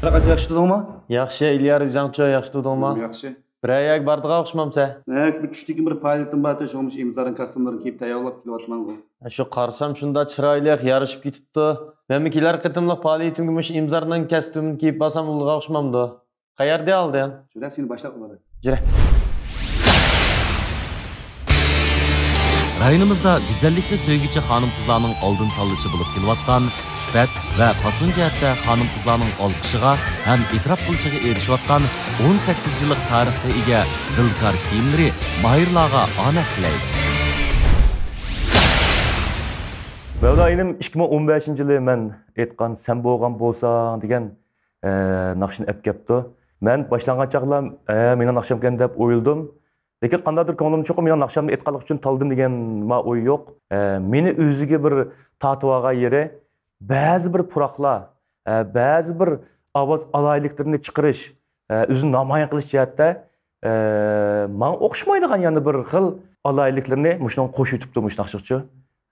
قانداق، ياخشى تۇردۇڭمۇ؟ ياخشى، ئىليار ئۆزۈڭچۇ، ياخشى تۇردۇڭمۇ؟ ياخشى. بىرەر يەرگە بارىدىغان ئوخشىمامسەن؟ ھە، بىر چۈشتىكى بىر پائالىيىتىم بار، شۇڭا مۇشۇ ئىمزارنىڭ كاستيۇملىرىنى كىيىپ تەييارلاپ كېلىۋاتىمەنغۇ. شۇ قارىسام شۇنداق چىرايلىق، يارىشىپ كېتىپتۇ. مەنمۇ كېلەر قېتىملىق پائالىيىتىمگە مۇشۇ ئىمزارنىڭ كاستيۇمىنى كىيىپ بارسام بولىدىغان ئوخشىمامدۇ؟ قەيەردە ئالدىڭ؟ يۈرە، سېنى باشلاپ قوياي. يۈرە. رايونىمىزدا گۈزەللىكنى سۆيگۈچى خانىم-قىزلارنىڭ ئالدىن تاللىشى بولۇپ كېلىۋاتقان، سۈپەت ۋە پاسون جەھەتتە خانىم-قىزلارنىڭ ئالقىشىغا ھەم ئېتىراپ قىلىشىغا ئېرىشىۋاتقان ئون سەككىز يىللىق تارىخقا ئىگە دىلكار كىيىملىرى ماھىرلارغا ئامەت تىلەيمىز. مەۋلا ئىنىم ئىككى مىڭ ئون بەشىنچى يىلى مەن ئېيتقان سەن بولغان بولساڭ دېگەن ئە، ناخشىنى ئەپ كەپتۇ. مەن باشلانغان چاغلار، ئە، مېنىڭ ناخشامكەن دەپ ئويلىدىم. لېكىن قانداقتۇر كۆڭلۈم چوقۇم مېنىڭ ناخشامنى ئېيتقانلىقى ئۈچۈن تاللىدىم دېگەن ما ئوي يوق. ئە، مېنى ئۆزىگە بىر تارتىۋالغان يېرى بەزى بىر پۇراقلار، ئە، بەزى بىر ئاۋاز ئالاھىدىلىكلىرىنى چىقىرىش، ئە، ئۆزىنى نامايان قىلىش جەھەتتە، ئە، ماڭا ئوخشىمايدىغان يەنە بىر خىل ئالاھىدىلىكلىرىنى مۇشۇنىڭغا قوشۇۋېتىپتۇ مۇشۇ ناخشىچۇ.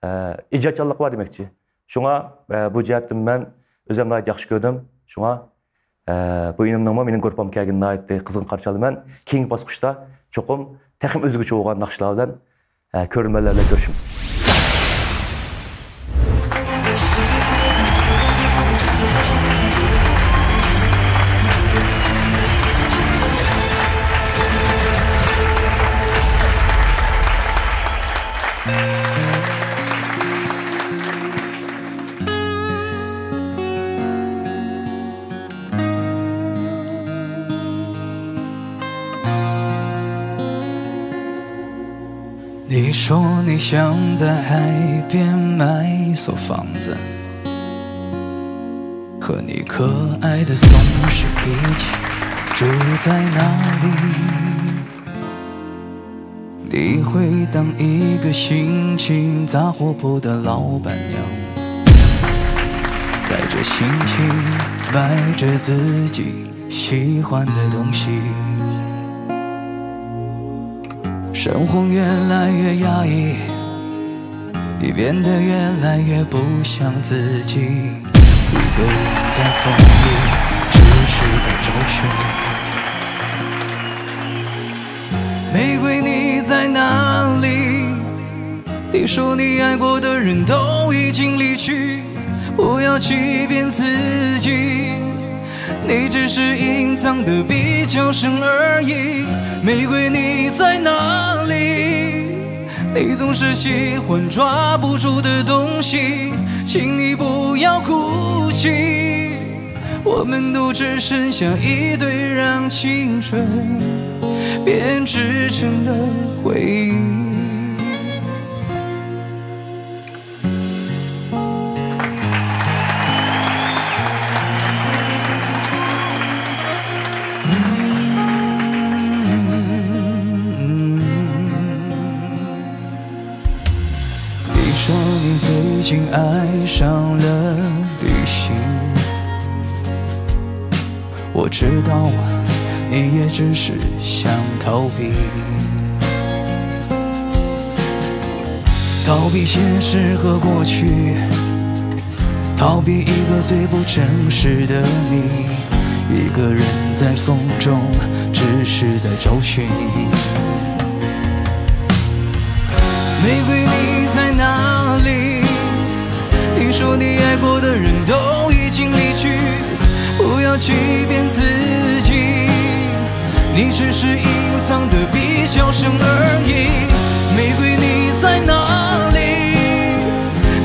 ئە، ئىجادچانلىقى بار دېمەكچى. شۇڭا، ئە، بۇ جەھەتتىن مەن ئۆزۈم ناھايىتى ياخشى كۆردۈم. شۇڭا، ئە، بۇ ئىنىمنىڭمۇ مېنىڭ گۇرۇپپامغا كەلگىنىنى ناھايىتى قىزغىن قارشى ئالىمەن. كېيىنكى باسقۇچتا چوقۇم تېخىمۇ ئۆزگىچە بولغان ناخشىلار بىلەن، ئە، كۆرۈرمەنلەر بىلەن كۆرۈشىمىز. 你说你想在海边买一所房子，和你可爱的松狮一起住在那里。你会当一个心情杂货铺的老板娘，在这心情卖着自己喜欢的东西。生活越来越压抑，你变得越来越不像自己。一个人在风里，只是在找寻。玫瑰，你在哪里？你说你爱过的人都已经离去，不要欺骗自己。 你只是隐藏得比较深而已。玫瑰，你在哪里？你总是喜欢抓不住的东西，请你不要哭泣。我们都只剩下一堆让青春编织成的回忆。你说你最近爱上了旅行，我知道你也只是想逃避，逃避现实和过去，逃避一个最不真实的你。一个人在风中，只是在找寻。玫瑰，你在哪里？你说你爱过的人都已经离去，不要欺骗自己，你只是隐藏的比较深而已。玫瑰，你在哪里？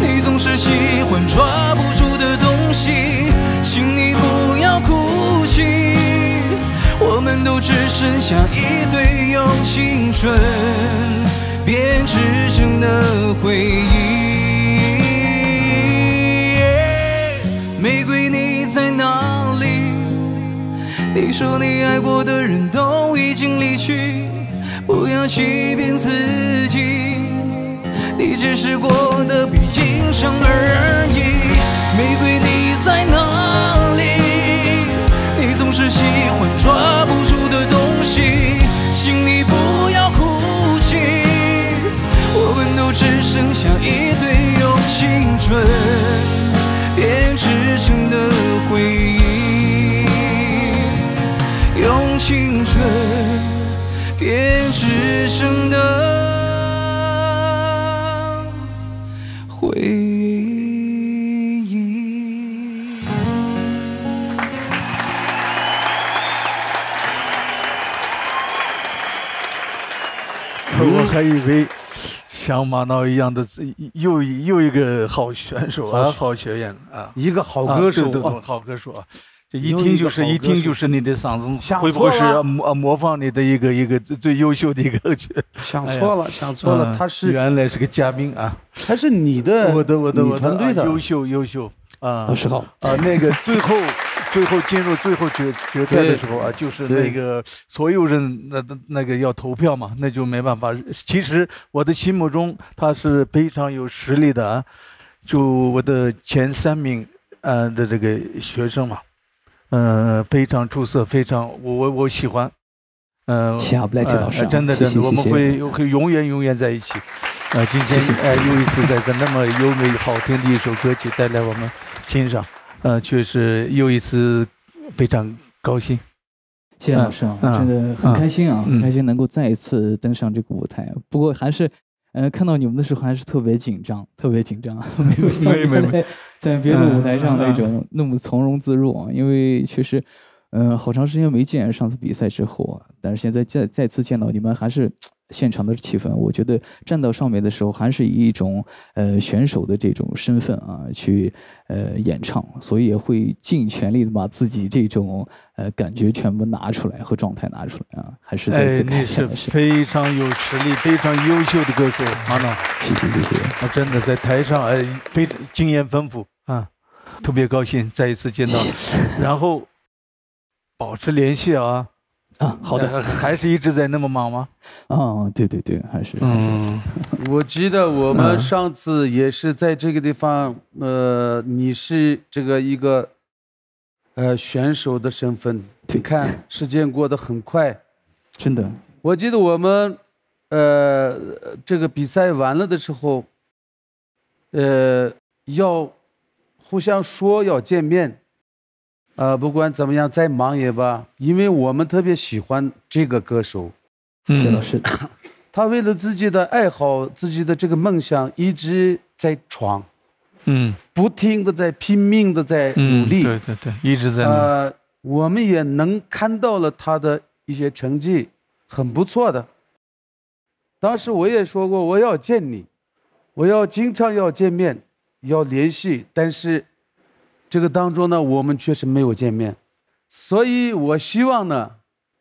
你总是喜欢抓不住的东西，请你不要哭泣。我们都只剩下一堆用青春编织成的回忆。玫瑰，你在哪里？你说你爱过的人都已经离去，不要欺骗自己，你只是过得比平常而已。玫瑰，你在哪里？你总是喜欢抓不住的东西，请你不要哭泣。我们都只剩下一堆用青春编织成的回忆，用青春编织成的回忆。我还以为像马闹一样的，又又一个好选手啊，好好学员啊，一个好歌手啊，对对对，啊，好歌手啊。这一听就是又一个好歌手一听就是你的嗓子，想会不会是错了要模模仿你的一个一个最最优秀的一个？想错了，想错了，嗯他是原来是个嘉宾啊，他是你的我的我的我的女团队的啊，优秀优秀啊老师好，啊，那个最后最后进入最后决决赛的时候啊，就是那个所有人那那个要投票嘛，那就没办法。其实我的心目中他是非常有实力的啊，就我的前三名呃的这个学生嘛，呃，非常出色，非常我我我喜欢。呃，谢谢啊，布莱迪老师啊，呃，真的真的，谢谢我们谢谢会会永远永远在一起。呃，今天谢谢呃又一次在这那么优美好听的一首歌曲带来我们欣赏，呃，确实又一次非常高兴。谢谢老师啊，嗯真的很开心啊，嗯很开心能够再一次登上这个舞台。不过还是，呃，看到你们的时候还是特别紧张，特别紧张。没有没有没有在别的舞台上那种那么从容自若啊，因为确实，呃，好长时间没见，上次比赛之后啊，但是现在再再次见到你们，还是现场的气氛，我觉得站到上面的时候，还是以一种呃选手的这种身份啊去呃演唱，所以也会尽全力的把自己这种呃感觉全部拿出来和状态拿出来啊，还是再哎，次感谢你是老师，非常有实力、非常优秀的歌手，马娜。谢谢谢谢。啊，真的在台上哎，非经验丰富啊，特别高兴再一次见到你。然后保持联系啊。啊，好的。呃还是一直在那么忙吗？啊，对对对，还是嗯，我记得我们上次也是在这个地方，呃，你是这个一个呃选手的身份，你看时间过得很快。真的。我记得我们呃这个比赛完了的时候，呃，要互相说要见面，呃，不管怎么样再忙也罢，因为我们特别喜欢这个歌手，谢老师，他为了自己的爱好、自己的这个梦想一直在闯，嗯不停的在拼命的在努嗯，力。对对对，一直在那。呃，我们也能看到了他的一些成绩，很不错的。当时我也说过，我要见你，我要经常要见面，要联系，但是这个当中呢，我们确实没有见面，所以我希望呢，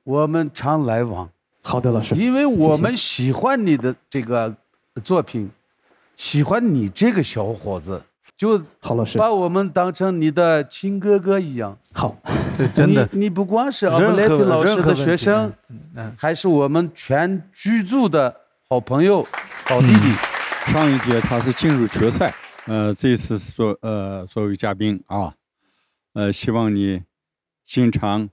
我们常来往，好的，老师，因为我们喜欢你的这个作品，喜欢你这个小伙子，就好，老师，把我们当成你的亲哥哥一样。好，对，真的，你你不光是阿任何布莱提老师任何问题的学生，嗯，还是我们全剧组的好朋友、好弟弟。上一届他是进入决赛，呃，这次是作呃作为嘉宾啊，呃，希望你经常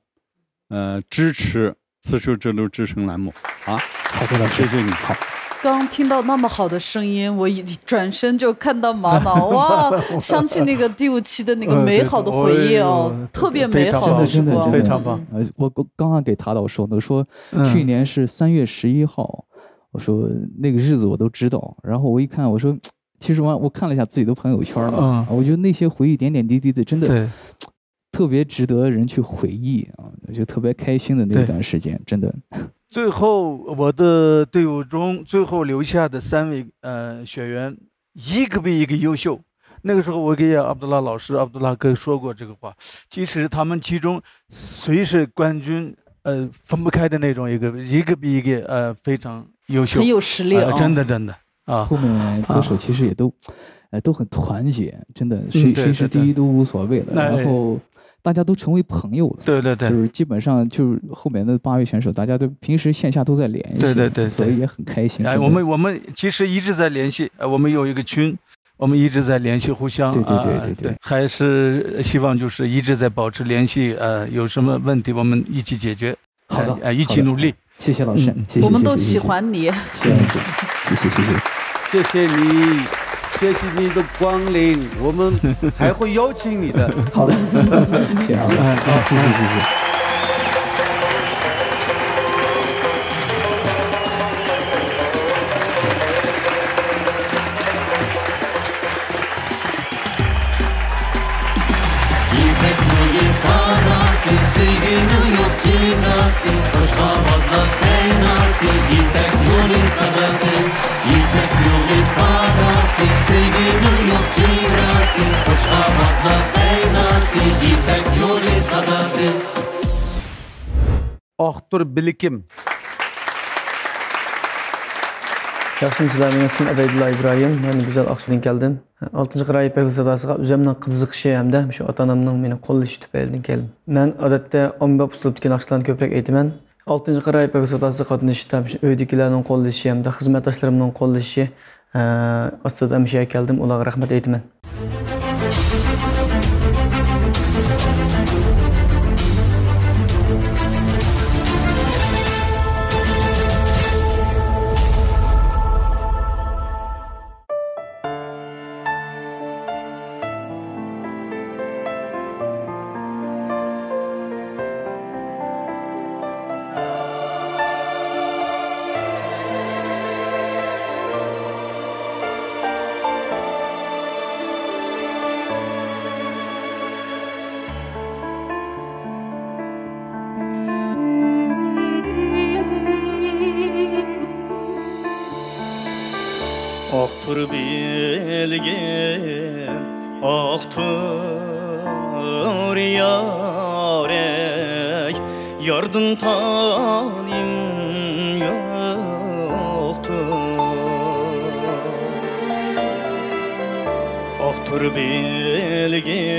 呃支持《刺绣之路》之声栏目啊，好的，老师，谢谢你。好，刚听到那么好的声音，我一转身就看到玛瑙，哇，想起那个第五期的那个美好的回忆哦，嗯对对特别美好的时光。真的真的非常棒。呃，我我刚刚给塔导说的，我说嗯去年是三月十一号，我说那个日子我都知道，然后我一看，我说。其实我我看了一下自己的朋友圈嘛，嗯我觉得那些回忆点点滴滴的，真的对，特别值得人去回忆啊，就特别开心的那对段时间，真的。最后我的队伍中最后留下的三位呃学员，一个比一个优秀。那个时候我给阿卜杜拉老师、阿卜杜拉哥说过这个话。其实他们其中谁是冠军，呃，分不开的那种一个，一个比一个呃非常优秀，很有实力啊、呃，真的真的啊，后面歌手其实也都，呃，都很团结，真的，谁对谁是第一都无所谓了，那然后大家都成为朋友了。对对对就。是基本上就是后面的八位选手，大家都平时线下都在联系，对对对对所以也很开心。哎，真的我们我们其实一直在联系，呃，我们有一个群，我们一直在联系，互相对对对呃对对还是希望就是一直在保持联系，呃，有什么问题我们一起解决。好的呃，呃一好的起努力。谢谢老师，嗯谢谢，我们都谢谢喜欢你。谢谢谢谢谢谢谢谢。谢谢你，谢谢你的光临，我们还会邀请你的。好的，谢谢啊，谢谢谢谢。 يىپەك يولى ساداسى، سۆيگۈنىڭ يوق جىداسى، قوشقا بازدا سەيناسى، يىپەك يولى ساداسى. يىپەك يولى ساداسى، سۆيگۈنىڭ يوق جىداسى، قوشقا بازدا سەيناسى، يىپەك يولى ساداسى. ئاختۇر بىلىكىم. ياخشىمۇسىلەر، مېنىڭ ئىسمىم ئەبەيدۇللا ئىبراھىم، مەن گۈزەل ئاقسۇدىن كەلدىم. ئالتىنچى قىرا يىپەك ساداسىغا ئۆزۈمنىڭ قىزىقىشى ھەمدە مۇشۇ ئاتا-ئانامنىڭ مېنى قوللىشى تۈپەيلىدىن كەلدىم. مەن ئادەتتە ئاممىباب ئۇسلۇبتىكى ناخشىلارنى كۆپرەك ئېيتىمەن. ئالتىنچى قىرا يىپەك ساداسىغا قاتنىشىشتا مۇشۇ ئۆيدىكىلەرنىڭ قوللىشى ھەمدە خىزمەتداشلىرىمنىڭ قوللىشى، ئە، ئاستىدا مۇشۇ يەرگە كەلدىم، ئۇلارغا رەھمەت ئېيتىمەن. ئاقتۇر بىلگىن، ئاقتۇر يارەي، ياردىن تالىيىم يوقتۇر. ئاقتۇر بىلگىن،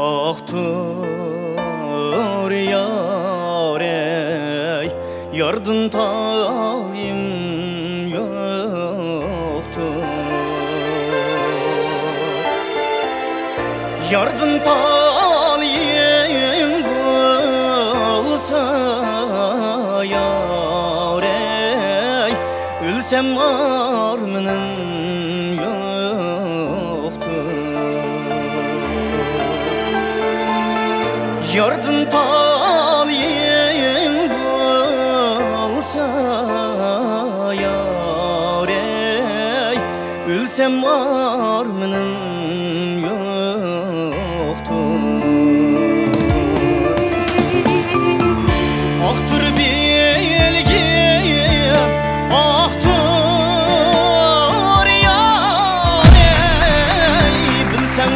ئاقتۇر يارەي، ياردىن تالىيىم يوقتۇر. ياردىن تالىيىم بولسا يارەي، ئۆلسەم ئارمىنىم يوقتۇر. ياردىن تالىيىم بولسا يارەي، ئۆلسەم ئارمىنىم يوقتۇر. ئاقتۇر بىلگىن، ئاقتۇر يارەي، بىلسەڭ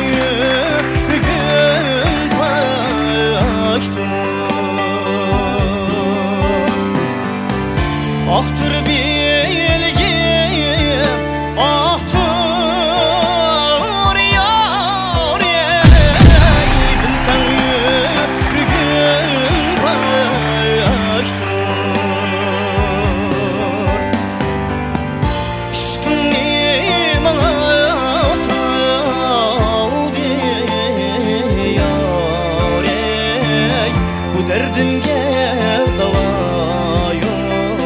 دەردىمگە داۋا يوق.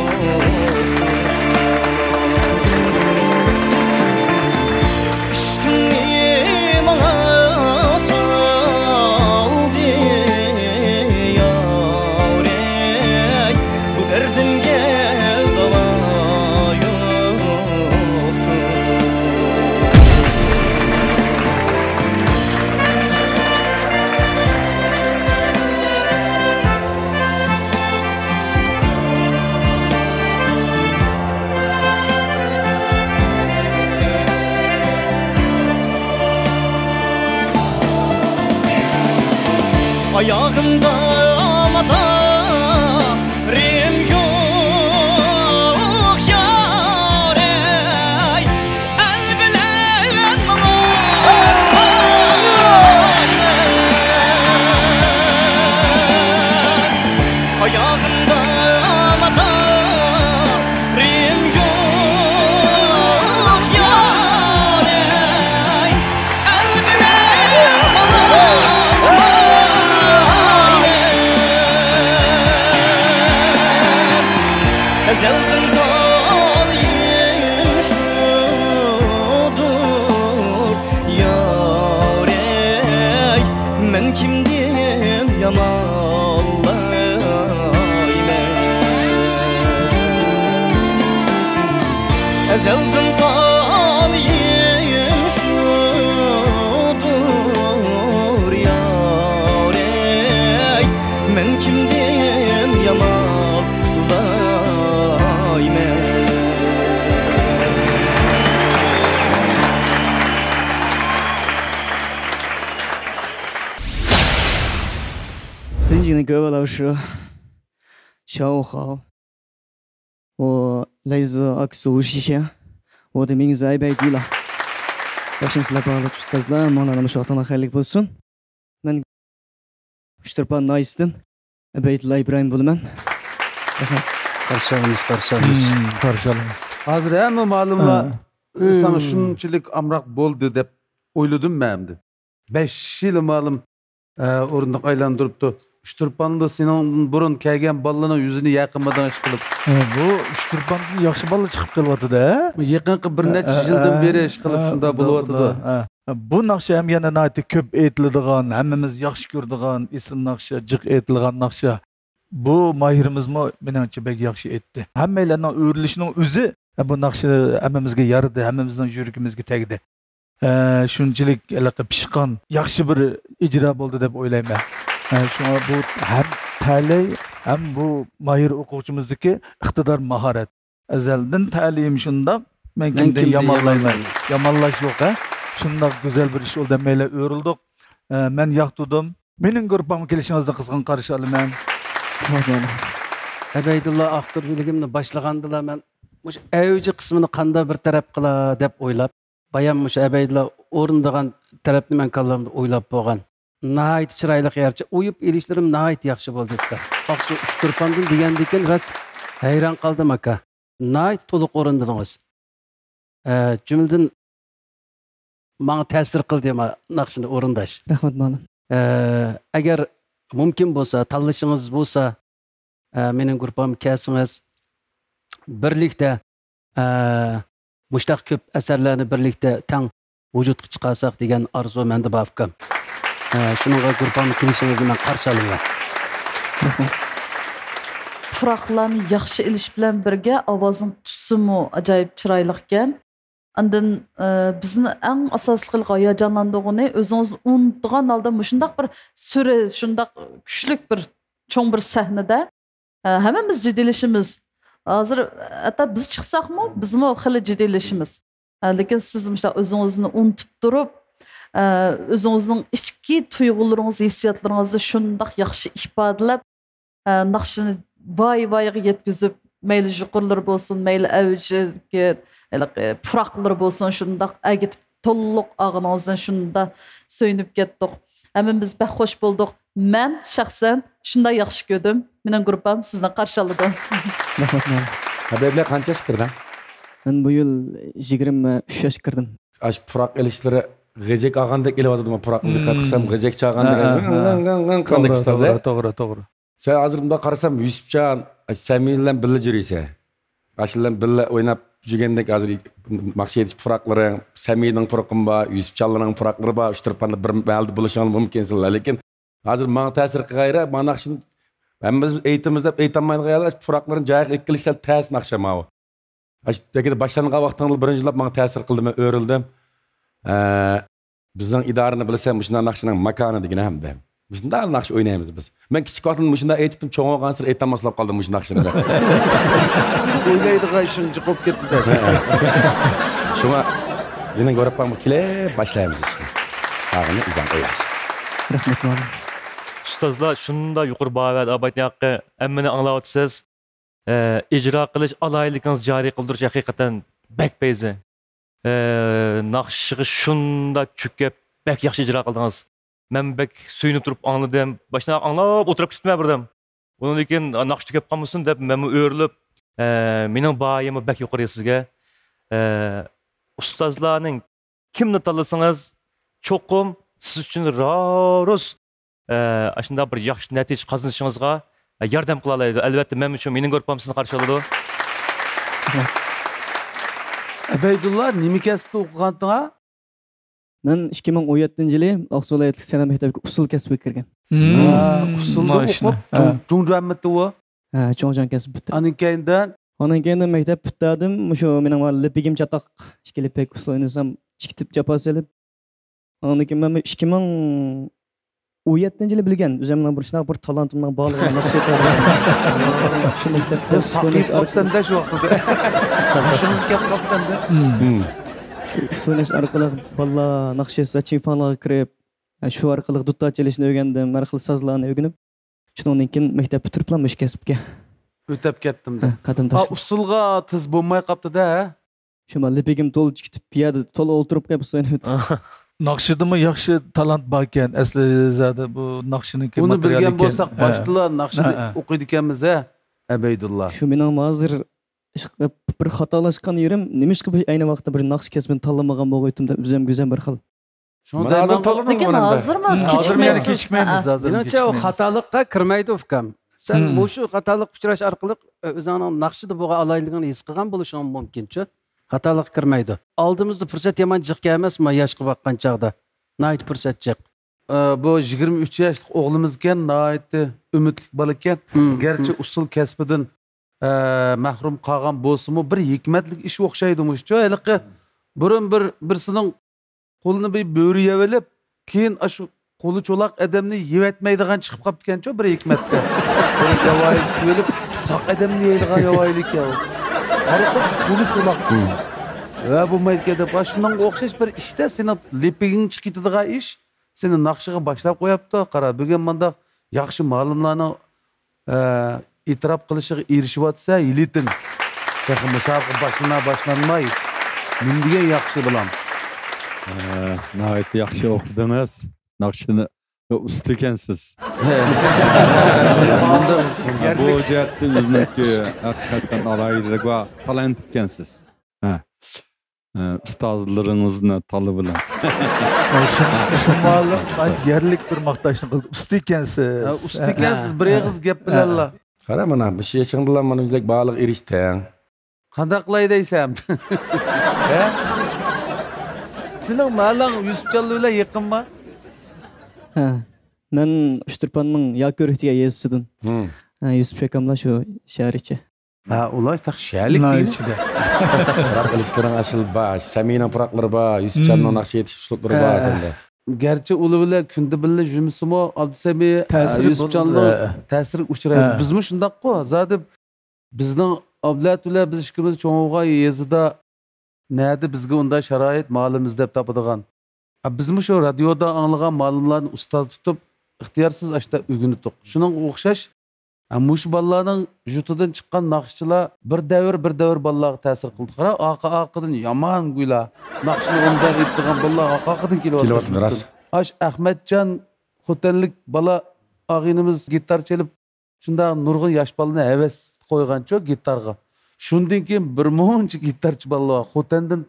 ئىشقىڭنى ماڭا سالدى يارەي، بۇ دەردىمگە داۋا يوقتۇر. ئاياغىمدا ماتا رىم يوق يارەي، ئەل بىلەن ماڭايلى. ئاياغىمدا ماتا رىم يوق يارەي، ئەل بىلەن ماڭايلى. ئەزەلدىن تالىيىم شۇدۇر يارەي، مەن كىمدىن يامانلايمەن؟ ئەزەلدىن تالىيىم شۇدۇر يارەي، مەن كىمدىن يامانلايمەن؟ 我的名字艾拜迪拉. ياخشىمۇسىلەر، باھالىغۇچى ئۇستازلار، ماڭىلارنىڭ مۇشۇ ۋاقتىڭلار خەيرلىك بولسۇن. مەن ئۇچتۇرپان ناھىيەسىدىن ئەبەيدۇللا ئىبراھىم بولىمەن. رەھمەت. قارشى ئالىمىز، قارشى ئالىمىز. مم، قارشى ئالىمىز. ھازىر ھەممە مۇئەللىملار، ھە، ساڭا شۇنچىلىك ئامراق بولدى دەپ ئويلىدىم مەن ئەمدى. بەش يىل مۇئەللىم، ئە، ئورۇندۇق ئايلاندۇرۇپتۇ. ئۇچتۇرپاندا سېنىڭدىن بۇرۇن كەلگەن بالىلارنىڭ يۈزىنى ياقىمىدىغان ئىش قىلىپ. ھە، بۇ ئۇچتۇرپاندىن ياخشى بالىلار چىقىپ قېلىۋاتىدۇ، ھە؟ يېقىنقى بىر نەچچە يىلدىن بېرى ئىش قىلىپ شۇنداق بولۇۋاتىدۇ. ھە. بۇ ناخشا ھەم يەنە ناھايىتى كۆپ ئېيتىلىدىغان، ھەممىمىز ياخشى كۆرىدىغان ئېسىل ناخشا، جىق ئېيتىلغان ناخشا. بۇ ماھىرىمىزمۇ مېنىڭچە بەك ياخشى ئېيتتى. ھەممەيلەننىڭ ئۆرۈلۈشىنىڭ ئۆزى، بۇ ناخشا ھەممىمىزگە يارىدى، ھەممىمىزنىڭ يۈرىكىمىزگە تەگدى. ئە، شۇنچىلىك ھېلىقى پىشقان، ياخشى بىر ئىجرا بولدى دەپ ئويلايمەن. ئە، شۇڭا بۇ ھەم تەلەي، ھەم بۇ ماھىر ئوقۇغۇچىمىزدىكى ئىقتىدار، ماھارەت. ئەزەلدىن تەلىيىم شۇنداق، مەن كىمدىن يامانلايمەن؟ يامانلاش يوق، ھە؟ شۇنداق گۈزەل بىر ئىش بولدى، ھەممەيلەن ئۆرۈلدۇق. ئە، مەن ياقتۇردۇم. مېنىڭ گۇرۇپپامغا كېلىشىڭىزنى قىزغىن قارشى ئالىمەن. ئەبەيدۇللا ئاختۇرۇش ئۆلۈكۈمنى باشلىغاندىلا مەن مۇشۇ ئەۋجى قىسمىنى قانداق بىر تەرەپ قىلا دەپ ئويلاپ، بايام مۇشۇ ئەبەيدۇللا ئورۇندىغان تەرەپنى مەن كاللامدا ئويلاپ بولغان. ناھايىتى چىرايلىق يەرچە ئويۇپ ئېلىشلىرىم ناھايىتى ياخشى بولدى، ئۇكا. ئاقسۇ ئۇچتۇرپاندىن دېگەندىكىن راست ھەيران قالدىم، ئاكا. ناھايىتى تولۇق ئورۇندىدىڭىز. ئە، جۈملىدىن ماڭا تەسىر قىلدى ما ناخشىنى ئورۇنداش. رەھمەت، مۇئەللىم. ئە، ئەگەر مۇمكىن بولسا، تاللىشىڭىز بولسا، ئە، مېنىڭ گۇرۇپپامغا كەلسىڭىز، بىرلىكتە، ئە، مۇشتاق كۆپ ئەسەرلەرنى بىرلىكتە تەڭ ۋۇجۇدقا چىقارساق دېگەن ئارزۇ مەندە بار، ئۇكام. ئە، شۇنىڭغا گۇرۇپپامغا كېلىشىڭىزنى مەن قارشى ئالىمەن. پۇراقلارنى ياخشى ئېلىش بىلەن بىرگە ئاۋازنىڭ تۈسىمۇ ئاجايىپ چىرايلىقكەن. ئاندىن، ئە، بىزنى ئەڭ ئاساسلىق ھاياجانلاندۇرغىنى، ئۆزىڭىزنى ئۇنتۇغان ھالدا مۇشۇنداق بىر سۈرە، شۇنداق كۈچلۈك بىر چوڭ بىر سەھنىدە، ئە، ھەممىمىز جىددىيلىشىمىز. ھازىر ھەتتا بىز چىقساقمۇ، بىزمۇ خېلى جىددىيلىشىمىز. ئە، لېكىن سىز مۇشۇنداق ئۆزىڭىزنى ئۇنتۇپ تۇرۇپ، ئە، ئۆزىڭىزنىڭ ئىچكى تۇيغۇلىرىڭىز، ھېسسىياتلىرىڭىزنى شۇنداق ياخشى ئىپادىلەپ، ئە، ناخشىنى ۋاي-ۋايغا يەتكۈزۈپ، مەيلى يۇقىرىلىرى بولسۇن، مەيلى ئەۋجىكى، ھېلىقى پۇراقلىرى بولسۇن، شۇنداق ئەگىتىپ، تولۇق ئاغىنىڭىزدىن شۇنداق سۆيۈنۈپ كەتتۇق. ھەممىمىز بەك خوش بولدۇق. مەن شەخسەن شۇنداق ياخشى كۆردۈم. مېنىڭ گۇرۇپپام سىزنى قارشى ئالىدۇ. رەھمەت، مۇئەللىم. ھەبىبلەر قانچە ياش كىردىڭ؟ مەن بۇ يىل يىگىرمە ئۈچ ياشقا كىردىم. ئاشۇ پۇراق ئېلىشلىرى غېجەك ئالغاندەك ئېلىۋاتىدۇ، پۇراقنى دىققەت قىلسام، غېجەك چالغاندەك. ھە، ھە، ھە. توغرا، توغرا، توغرا. سەن ھازىر مۇنداق قارىسام، يۈسۈپجان، سەمىي بىلەن بىللە يۈرىسەن. ئاشۇ بىلەن بىللە ئويناپ يۈرگەندەك ھازىر ناخشا ئېيتىش پۇراقلىرىڭ، سەمىينىڭ پۇرىقىمۇ بار، يۈسۈپجانلارنىڭ پۇراقلىرى بار، ئۇچتۇرپاندا بىر مەھەلدە بولۇشۇڭلار مۇمكىن سىلەر. لېكىن ھازىر ماڭا تەسىر قىلغايرى، ما ناخشىنى ھەممىمىز ئېيتىمىز دەپ ئېيتالمايدىغان يەرلەر، پۇراقلىرىنى جايىغا ئېلىپ كېلىش سەل تەس ناخشا ماۋۇ. ئاشۇ باشلانغان ۋاقتىڭدا بىرىنچى يىللاپ ماڭا تەسىر قىلدى، مەن ئۆرۈلدۈم. ئە، بىزنىڭ ئىدارىنى بىلىسەن، مۇشۇنداق ناخشىنىڭ ماكانى دېگىنى ھەمدە. مۇشۇنداق ناخشا ئوينايمىز بىز. مەن كىچىك ۋاقتىمدا مۇشۇنداق ئېيتىپتىم، چوڭ بولغانسېرى ئېيتالماسلاپ قالدىم مۇشۇ ناخشىنى. ئوينايدىغان ئىشىڭ جىق بولۇپ كەتتى دە. شۇڭا مېنىڭ گۇرۇپپامغا كېلىپ باشلايمىز ئىشنى. قالغىنى ئۆزۈڭ ئويلاش. رەھمەت، مۇئەللىم. ئۇستازلار شۇنداق يۇقىرى باھا بەردى، ئابايتنىڭ ھەققى. ھەممىنى ئاڭلاۋاتىسىز. ئە، ئىجرا قىلىش ئالاھىدىلىكىڭىزنى جارى قىلدۇرۇش ھەقىقەتەن بەك پەيزى. ئە، ناخشىغا شۇنداق چۆكۈپ، بەك ياخشى ئىجرا قىلدىڭىز. مەن بەك سۆيۈنۈپ تۇرۇپ ئاڭلىدىم. باشتا ئاڭلاپ ئولتۇرۇپ كېتىپتىمەن بىردەم. ئۇنىڭدىن كېيىن، ناخشا تۈگەپ قالمىسۇن دەپ مەنمۇ ئۆرۈلۈپ، ئە، مېنىڭ باھايىممۇ بەك يۇقىرى سىزگە. ئە، ئۇستازلارنىڭ كىمنى تاللىسىڭىز، چوقۇم سىز ئۈچۈن رارۇس، ئە، ئاشۇنداق بىر ياخشى نەتىجە قازىنىشىڭىزغا، ئە، ياردەم قىلالايدۇ. ئەلۋەتتە، مەن شۇ مېنىڭ گۇرۇپپام سىزنى قارشى ئالىدۇ. ئەبەيدۇللا، نېمە كەسىپتە ئوقۇغانتىڭ؟ مەن ئىككى مىڭ ئون يەتتىنچى يىلى ئاقسۇ ۋىلايەتلىك سەنئەت مەكتەپكە ئۇسسۇل كەسپىگە كىرگەن. ھە، ئۇسسۇلدا ئوقۇپ، ھە. جۇڭ-، جۇڭجۇەن مىتى ئۇ؟ ھە، جۇڭجۇەن كەسپى پۈتتى. ئاندىن كېيىندىن؟ ئاندىن كېيىن مەكتەپ پۈتتەردىم، مۇشۇ مېنىڭ لىپىگىم چاتاق، ئىككى لىپىك ئۇسسۇل ئوينىسام، ئىككى تۈپ جاپا سېلىپ. ئاندىن كېيىن مەن ئىككى مىڭ ئون يەتتىنچى يىلى بىلگەن، ئۆزۈمنىڭ بىر شۇنداق بىر تالانتىمنىڭ بارلىقىنى ناخشا ئېيتىدىغان. شۇ مەكتەپتە ئۇسسۇل ئويناش ئارقىلىق، سەندە شۇ ۋاقىتتا. شۇڭا كەپ قاپسەندە. شۇ ئۇسسۇل ئويناش ئارقىلىق بالىلار ناخشا ئېيتسا، چىڭفاڭلارغا كىرىپ، شۇ ئارقىلىق دۇتار چېلىشنى ئۆگەندىم، ھەر خىل سازلارنى ئۆگىنىپ. شۇنىڭدىن كېيىن مەكتەپ پۈتتۈرۈپلا مۇشۇ كەسىپكە ئۆتۈپ كەتتىم دە. ھە، قەدەم تاشلىدىم. ئۇسسۇلغا تېز بولماي قاپتۇ دە، ھە؟ شۇ ما لىپىگىم تولا چىقىپ، بۇ يەردە تولا ئولتۇرۇپ قېلىپ سۆيۈنۈپ. ناخشىدىمۇ ياخشى تالانت باركەن، ئەسلى زادى بۇ ناخشىنىڭكى ئۇنى ماتېرىيالى بىلگەن بولساق، ھە. باشتىلا ناخشىنى ھە، ھە. ئوقۇيدىكەنمىز، ھە، ئەبەيدۇللا. شۇ مېنىڭ ھازىر ئىش-، بىر خاتالاشقان يېرىم، نېمىشقا بىر ئەينى ۋاقىتتا بىر ناخشا كەسپىنى تاللىمىغان بولغىيتتۇم دەپ ئۆزۈمگە ئۆزۈم بىر خىل. شۇڭا مانا ھازىر دەيمەنغۇ. تاللىدىڭ لېكىن بۇنى ئەمدى. ھازىرمۇ ھازىرمۇ يەنە كېچىكمەيمىز. كېچىكمەيمىز، ھە. ھازىرمۇ مېنىڭچە، ئۇ كېچىكمەيمىز. خاتالىققا كىرمەيدۇ، ئۇكام. سەن مۇشۇ خاتالىققا ئۇچراش ئارقىلىق، ئۆ-، ئۆزۈڭنىڭ ناخشىدا بولغان ئالاھىدىلىكىڭنى ھېس قىلغان بولۇشۇڭ مۇمكىنچۇ. خاتالىققا كىرمەيدۇ. ئالدىمىزدا پۇرسەت يامان جىق ئەمەسمۇ، ياشقا باققان چاغدا؟ ناھايىتى پۇرسەت جىق. ئە، بۇ يىگىرمە ئۈچ ياشلىق ئوغلىمىزكەن، ناھايىتى ئۈمىدلىك بالىكەن. گەرچە ئۇسسۇل كەسپىدىن، ئە، مەھرۇم قالغان بولسىمۇ، بىر ھېكمەتلىك ئىش ئوخشايدۇ مۇشۇچۇ. ھېلىقى بۇرۇن بىر، بىرسىنىڭ قولىنى بىر بۆرە يەۋېلىپ، كېيىن ئاشۇ قولى چولاق ئادەمنى يەۋەتمەيدىغان چىقىپ قاپتىكەنچۇ بىر ھېكمەتتە. بىر ياۋايى تۇتۇۋېلىپ، ساق ئادەمنى يەيدىغان ياۋايىلىك يا. قارىسا، قولى چولاق. ۋە بولمايدىكەن دەپ، ئاشۇنىڭغا ئوخشاش بىر ئىشتا سېنىڭ لىپىگىڭ چىقىپ كېتىدىغان ئىش سېنى ناخشىغا باشلاپ قوياپتۇ. قارا، بۈگۈن مۇنداق ياخشى مالىملارنىڭ ئە، ئېتىراپ قىلىشىغا ئېرىشىۋاتىسەن، ھېلىتىن. تېخى مۇسابىقە باشلىنا باشلانماي، نېمە دېگەن ياخشى، بالام. ئە، ناھايىتى ياخشى ئوقۇدىڭىز. ناخشىنى ئۇستا ئىكەنسىز. بۇ جەھەتتە ئۆزىنىڭكى ھەقىقەتەن ئالاھىدىلىكى بار، تالانت ئىكەنسىز. ھە. ئە، ئۇستازلىرىڭىزنى تاللىۋېلىڭ. شۇ-، شۇمالىق ئانچە يەرلىك بىر ماختاشنى قىلدى. ئۇستا ئىكەنسىز. ھە، ئۇستا ئىكەنسىز، بىر ئېغىز گەپ بىلەنلا. قارا مانا، مۇشۇ يېشىڭدا مانا مۇشۇنداق باھالىققا ئېرىشتىڭ. قانداق قىلاي دەيسەن؟ ھە؟ سېنىڭ مەلەڭ يۈسۈپجانلار بىلەن يېقىنما؟ ھە، مەن ئۇچتۇرپاننىڭ ياكى ئۆرۈك دېگەن يېزىسىدىن. ھە، يۈسۈپ ئاكاملا شۇ شەھەر ئىچى. ھە، ئۇلار تاق شەلىك دېگىنى. ئىچىدە. پۇراق ئېلىشلىرىڭ ئەسلى بار. سەمىينىڭ پۇراقلىرى بار، يۈسۈپجاننىڭ ناخشا ئېيتىش ئۇسلۇبلىرى بار سەندە. گەرچە ئۇلار بىلەن كۈندە بىللە يۈرمىسىمۇ، ئابدۇسەمىي، تەسىرى يۈسۈپجاننىڭ تەسىرىگە ئۇچرايدۇ. بىزمۇ شۇنداققۇ. زادى بىزنىڭ ئابلەت بىلەن بىز ئىككىمىز چوڭ بولغان يېزىدا نەدە بىزگە ئۇنداق شارائىت، مالىم ئىزدەپ تاپىدىغان؟ ئا، بىزمۇ شۇ رادىيودا ئاڭلىغان مالىملارنى ئۇستاز تۇتۇپ، ئىختىيارسىز ئاشتا ئۆگىنىتتۇق. شۇنىڭغا ئوخشاش، ئا، مۇشۇ بالىلارنىڭ ژۇتىدىن چىققان ناخشىچىلار بىر دەۋر، بىر دەۋر بالىلارغا تەسىر قىلدى. قارا، ئارقا-ئارقىدىن يامان گۇيلا ناخشىنى ئوبدان ئېيتىدىغان بالىلار ئارقا-ئارقىدىن كېلىۋاتىدۇ. ئاش ئەخمەتجان خوتەنلىك بالا ئاغىنىمىز گىتار چېلىپ، شۇنداق نۇرغۇن ياش بالىنى ھەۋەس قويغانچۇ گىتارغا. شۇندىن كېيىن بىر مۇنچە گىتارچى بالىلار بار. خوتەندىن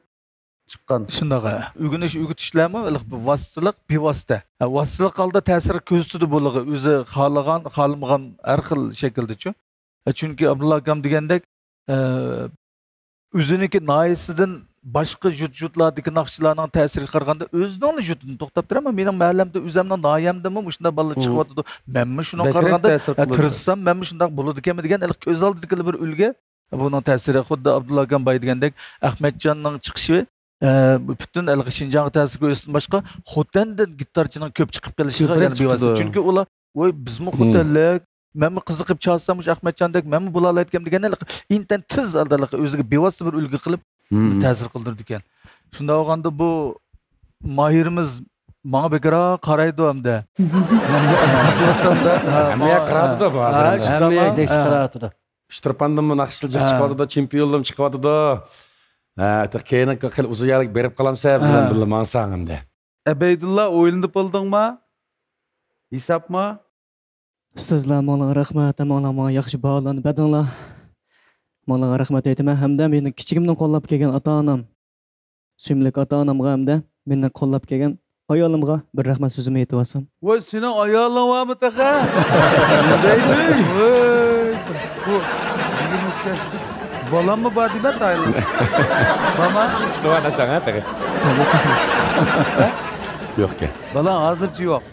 چىققان. شۇنداق، ھە. ئۆگىنىش، ئۆگىتىشلەرمۇ ھېلىقى بىر ۋاسىتىلىق، بىۋاسىتە. ھە، ۋاسىتىلىق ھالدا تەسىر كۆرسىتىدۇ بۇلارغا، ئۆزى خالىغان، خالىمىغان ھەر خىل شەكىلدىچۇ. ھە، چۈنكى ئابدۇللا ئاكام دېگەندەك، ئە، ئۆزىنىڭكى ناھىيەسىدىن باشقا يۇرت، يۇرتلاردىكى ناخشىچىلارنىڭ تەسىرىگە قارىغاندا ئۆزىنىڭلا يۇرتىدىن توختاپ تۇرۇپ، مېنىڭ مەھەللەمدە، ئۆزەمنىڭ ناھىيەمدىمۇ مۇشۇنداق بالىلار چىقىۋاتىدۇ. مەنمۇ شۇنىڭغا بەكرەك قارىغاندا، تەسىر ھە، قىلىدۇ. تىرىشسام، مەنمۇ شۇنداق بولىدىكەنمەن دېگەن ھېلىقى كۆز ئالدىدىكىلا بىر ئۈلگە. بۇنىڭ تەسىرى خۇددى ئابدۇللا ئاكام بايا دېگەندەك، ئەخمەتجاننىڭ چىقىشى، ئە، پۈتۈن ھېلىقى شىنجاڭغا تەسىر كۆرسىتىشتىن باشقا، خوتەندىن گىتارچىنىڭ كۆپ چىقىپ قېلىشىغا كۆپرەك يەنە بىۋاسىتە. چىقىدۇ. چۈنكى ئۇلار، ۋاي، بىزمۇ خوتەنلىك، مەنمۇ قىزىقىپ چالسام، مۇشۇ ئەخمەتجاندەك مەنمۇ بولالايدىكەن دېگەن ھېلىقى ئىنتايىن تېز ھالدا ھېلىقى ئۆزىگە بىۋاسىتە بىر ئۈلگە قىلىپ، تەسىر قىلدۇرىدىكەن. شۇنداق بولغاندا بۇ ماھىرىمىز ماڭا بەكرەك قارايدۇ ئەمدى. ھەممە ياق قاراۋاتىدۇ بۇ ھازىر ھە، ئەمدى. شۇنداقمۇ؟ ھەممە ياق ھە. دەكشى قاراۋاتىدۇ. ئۇچتۇرپاندىنمۇ ناخشىچىلار ھە. چىقىۋاتىدۇ، چېمپىيونلىرىمۇ چىقىۋاتىدۇ. ھە، كېيىن خېلى ئۇزۇن يەرگە بېرىپ قالامسەن، بىز بىلەن ھە. بىللە ماڭساڭ ئەمدى. ئەبەيدۇللا، ئويلىنىپ بولدۇڭما؟ ھېسابمۇ؟ ئۇستازلار، ماڭىلارغا رەھمەت، ھەممىڭلار ماڭا ياخشى باھالارنى بەردىڭلار. ماڭىلارغا رەھمەت ئېيتىمەن ھەمدە مېنىڭ كىچىكىمدىن قوللاپ كەلگەن ئاتا-ئانام، سۆيۈملۈك ئاتا-ئانامغا ھەمدە مېنى قوللاپ كەلگەن ئايالىمغا بىر رەھمەت سۆزۈمنى ئېيتىۋالسام. ۋاي، سېنىڭ ئايالىڭ بارمۇ تېخى؟ ۋاي، بۇ يىگىرمە ئۈچ ياشلىق بالاممۇ بار دېمە، تايلار. بارما؟ ئىككىسى بار دەسەڭ ھە تېخى. يوقكەن. بالاڭ ھازىرچە يوق.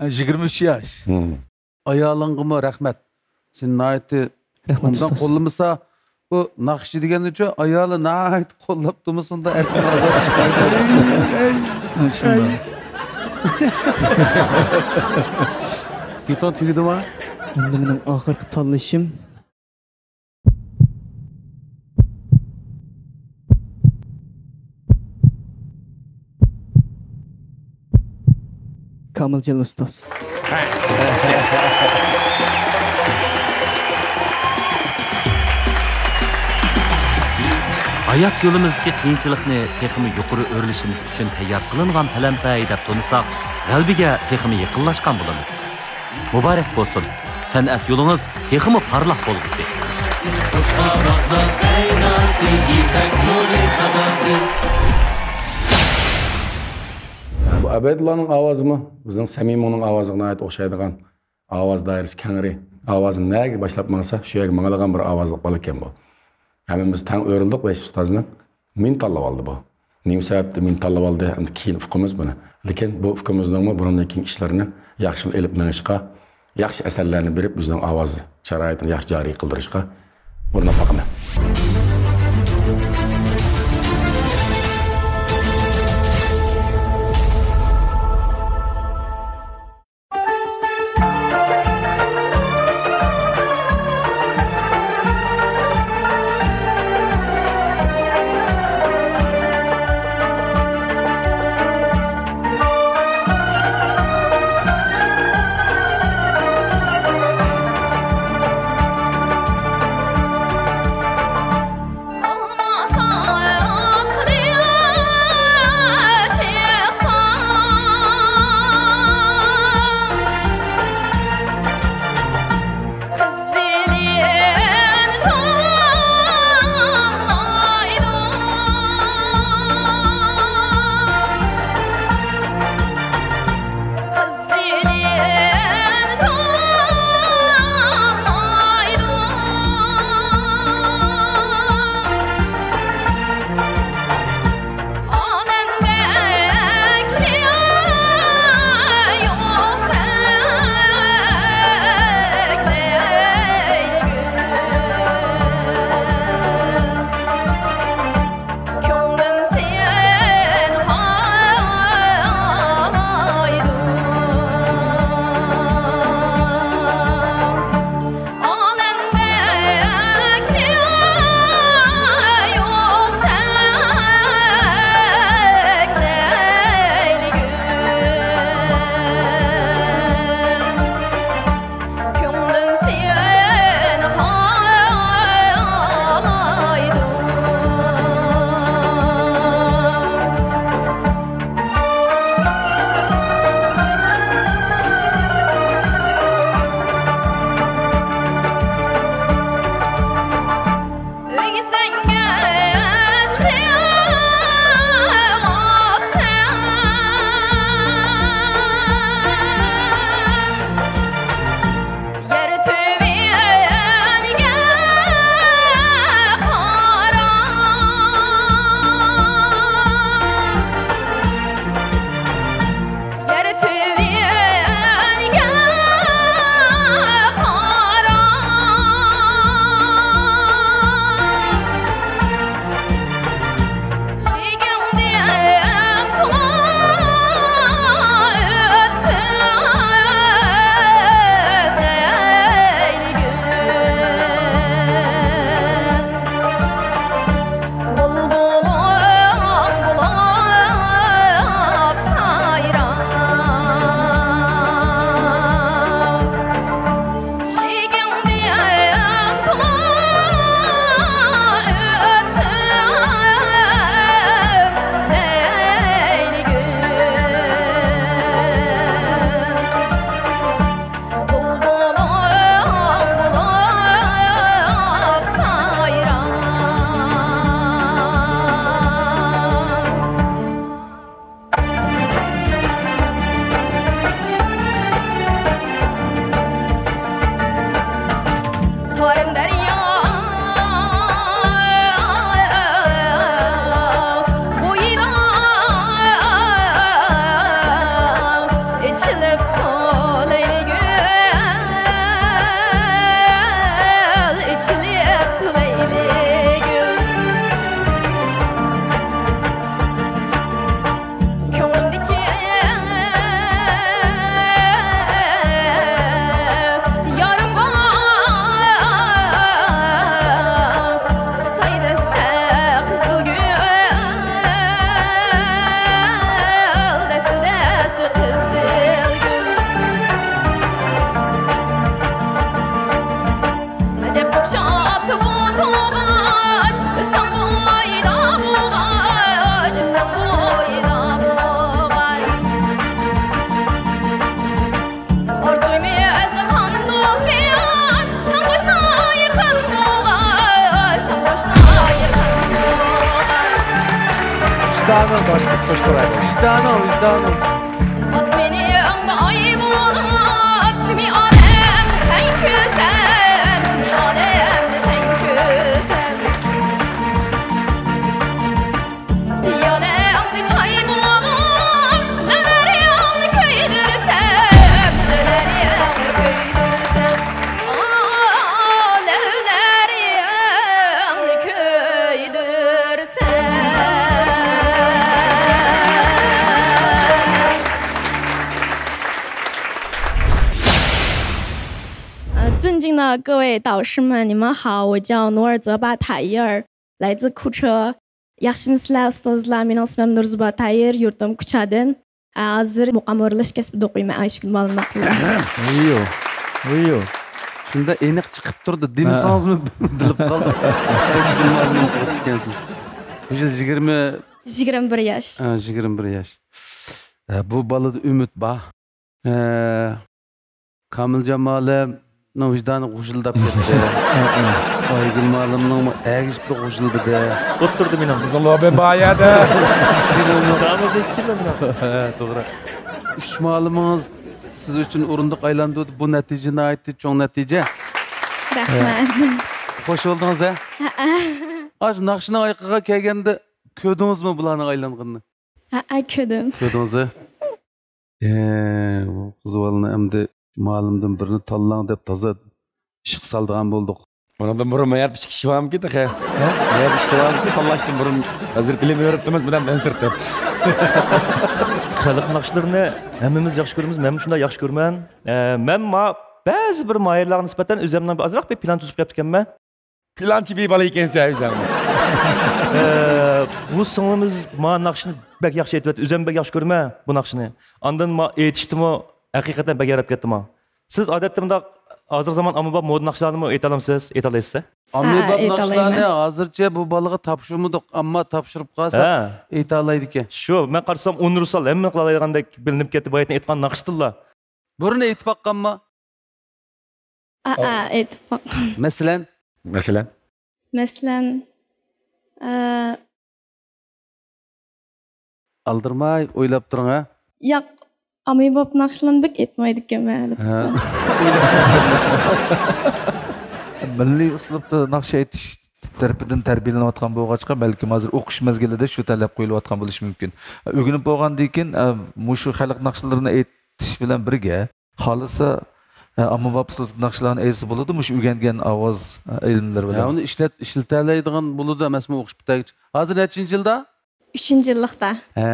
يىگىرمە ئۈچ ياش. ئايالىڭغىمۇ رەھمەت. سېنى ناھايىتى رەھمەت، ئوبدان ئۇستاز. قوللىمىسا، بۇ ناخشىچى دېگەننىچۇ، ئايالى ناھايىتى قوللاپ تۇرمىسا، ئۇنداق ئەركىن ئازاد چىقمايدۇ. شۇنداق. گېپىڭ تۈگىدىما؟ ئەمدى مېنىڭ ئاخىرقى تاللىشىم. كامىلجان ئۇستاز. ھايات يولىمىزدىكى قىيىنچىلىقنى تېخىمۇ يۇقىرى ئۆرلىشىمىز ئۈچۈن تەييار قىلىنغان پەلەمپەي دەپ تونۇساق، غەلىبىگە تېخىمۇ يېقىنلاشقان بولىمىز. مۇبارەك بولسۇن! سەنئەت يولىڭىز تېخىمۇ پارلاق بولغۇسى! خۇش ئاۋازلار سەيناسى، يىپەك نۇرى ساداسى. بۇ ئەبەيدۇللانىڭ ئاۋازىمۇ بىزنىڭ سەمىمۇڭنىڭ ئاۋازىغا ناھايىتى ئوخشايدىغان، ئاۋاز دائىرىسى كەڭرى، ئاۋازى نەگە باشلاپ ماڭسا، شۇ يەرگە ماڭىدىغان بىر ئاۋازلىق بالا ئىكەن بۇ. ھەممىمىز تەڭ ئۆرۈلدۇق ۋەيسە ئۇستازنى. مېنى تاللىۋالدى بۇ. نېمە سەۋەبتىن مېنى تاللىۋالدى، ئەمدى كېيىن ئۇقىمىز بۇنى. لېكىن بۇ ئۇكىمىزنىڭمۇ بۇنىڭدىن كېيىن ئىشلىرىنى ياخشى ئېلىپ مېڭىشقا، ياخشى ئەسەرلەرنى بېرىپ، ئۆزىنىڭ ئاۋاز شارائىتىنى ياخشى جارى قىلدۇرۇشقا ئۇرۇنۇپ باقىمەن. ۋىجدانىڭ باشلىق قوشتۇرايلى. ۋىجدانىڭ، ۋىجدانىڭ. ئاسمىنىڭدا ئاي بولۇپ، شىمئالەمنى سەن كۆرسەم، شىمئالەمنى سەن كۆرسەم. پىيالەڭدە چاي بولۇپ، لەۋلىرىڭنى كۆيدۈرسەم، لەۋلىرىڭنى كۆيدۈرسەم، ئا، لەۋلىرىڭنى كۆيدۈرسەم. 尊敬的各位导师们，你们好，我叫努尔泽巴塔伊尔，来自库车。 ياخشىمۇسىلەر ئۇستازلار؟ مېنىڭ ئىسمىم نۇرزۇبا تايىر، يۇرتۇم كۇچادىن. ھازىر مۇقام ئورۇنلاش كەسپىدە ئوقۇيمەن، ئايشىگۈل مۇئەللىمنىڭ قىزى. ۋىيۇ، ۋىيۇ. شۇنداق ئېنىق چىقىپ تۇرىدۇ، دېمىسىڭىزمۇ بىلىپ قالدىم. ئايشىگۈل مۇئەللىمنىڭ قىزى ئىكەنسىز. بۇ يىل يىگىرمە، يىگىرمە بىر ياش. ھە، يىگىرمە بىر ياش. ھە، بۇ بالىدا ئۈمىد بار. ھە، كامىلجان مۇئەللىمنىڭ ۋىجدانى غۇژۇلداپ كەتتى. ئايگۈل مۇئەللىمنىڭمۇ ئەگىشىپلا غۇژۇلدىدى. ئوتتۇرىدە مېنىڭ. بىزنىڭ لوبى بار يەردە. كامىلدىن كېيىن مېنىڭ. ھە، توغرا. ئۈچ مۇئەللىمىڭىز سىز ئۈچۈن ئورۇندۇق ئايلاندۇردى. بۇ نەتىجە ناھايىتى چوڭ نەتىجە. رەھمەت. خوش بولدىڭىز، ھە؟ ھەئە. ئاشۇ ناخشىنىڭ ئايىقىغا كەلگەندە كۆردىڭىزمۇ بۇلارنىڭ ئايلانغىنىنى؟ ھەئە، كۆردۈم. كۆردىڭىز، ھە؟ ئە، بۇ قىز بالىنى ئەمدى مۇئەللىمدىن بىرنى تاللاڭ دەپ تازا ئىشقا سالىدىغان بولدۇق. ئۇنىڭدىن بۇرۇن مەن يەردە ئىككى كىشى بارمىكىن تېخى؟ ھە؟ مەن يەردە ئىككى كىشى بارمىكىن؟ تاللاشتىن بۇرۇن ھازىر تىلىمۇ يورۇپتىمىز بىلەن مەن سىرتىپ. خەلق ناخشىلىرىنى ھەممىمىز ياخشى كۆرىمىز، مەنمۇ شۇنداق ياخشى كۆرىمەن. ئە، مەن ما-، بەزى بىر ماھىرلارغا نىسبەتەن ئۆزۈمنىڭ ئازراق بىر پىلان تۈزۈپ قېپتىكەنمەن. پىلانچى بىر بالا ئىكەنسەن ئۆزۈڭ. ئە، بۇ سىڭلىمىز ما ناخشىنى بەك ياخشى ئېيتىۋەتتى. ئۆزۈم بەك ياخشى كۆرىمەن بۇ ناخشىنى. ئاندىن ما ئېيتىشتىمۇ ھەقىقەتەن بەك ياراپ كەتتى ما. سىز ئادەتتە مۇنداق ھازىر زامان ئاممىباب مودا ناخشىلارنىمۇ ئېيتالامسىز؟ ئېيتالايسىز؟ ئاممىباب ھە، ناخشىلارنى ئېيتالايمەن. ھازىرچە بۇ بالىغا تاپشۇرمىدۇق، ئەمما تاپشۇرۇپ قالسا ھە. ئېيتالايدىكەن. شۇ، مەن قارىسام ئۇنىۋېرسال ھەممە قىلالايدىغاندەك بىلىنىپ كەتتى بۇ ئايەتنى ئېيتقان ناخشىدىنلا. بۇرۇن ئېيتىپ باققانما؟ ئا، ئا، ئېيتىپ باق. مەسىلەن؟ مەسىلەن؟ مەسىلەن، ئە، ئالدىرىماي ئويلاپ تۇرۇڭ، ھە؟ ياق، ئاممىباب ناخشىلارنى بەك ئېيتمايدىكەنمەن، ھە. مىللىي ئۇسلۇبتا ناخشا ئېيتىش تەرىپىدىن تەربىيەلىنىۋاتقان بولغاچقا، بەلكىم ھازىر ئوقۇش مەزگىلىدە شۇ تەلەپ قويۇلۇۋاتقان بولۇشى مۇمكىن. ئۆگىنىپ بولغاندىن كېيىن، ئە، مۇشۇ خەلق ناخشىلىرىنى ئېيتىش بىلەن بىرگە، خالىسا، ئە، ئاممىباب ئۇسلۇب ناخشىلارنى ئېيتسا بولىدۇ، مۇشۇ ئۆگەنگەن ئاۋاز، ئە، ئىلىملىرى ھە، بىلەن. ئۇنى ئىشلەت-، ئىشلىتەلەيدىغان بولىدۇ ئەمەسمۇ ئوقۇش پۈتتۈرگۈچە. ھازىر نەچچىنچى يىلدا؟ ئۈچىنچى يىللىقتا. ھە.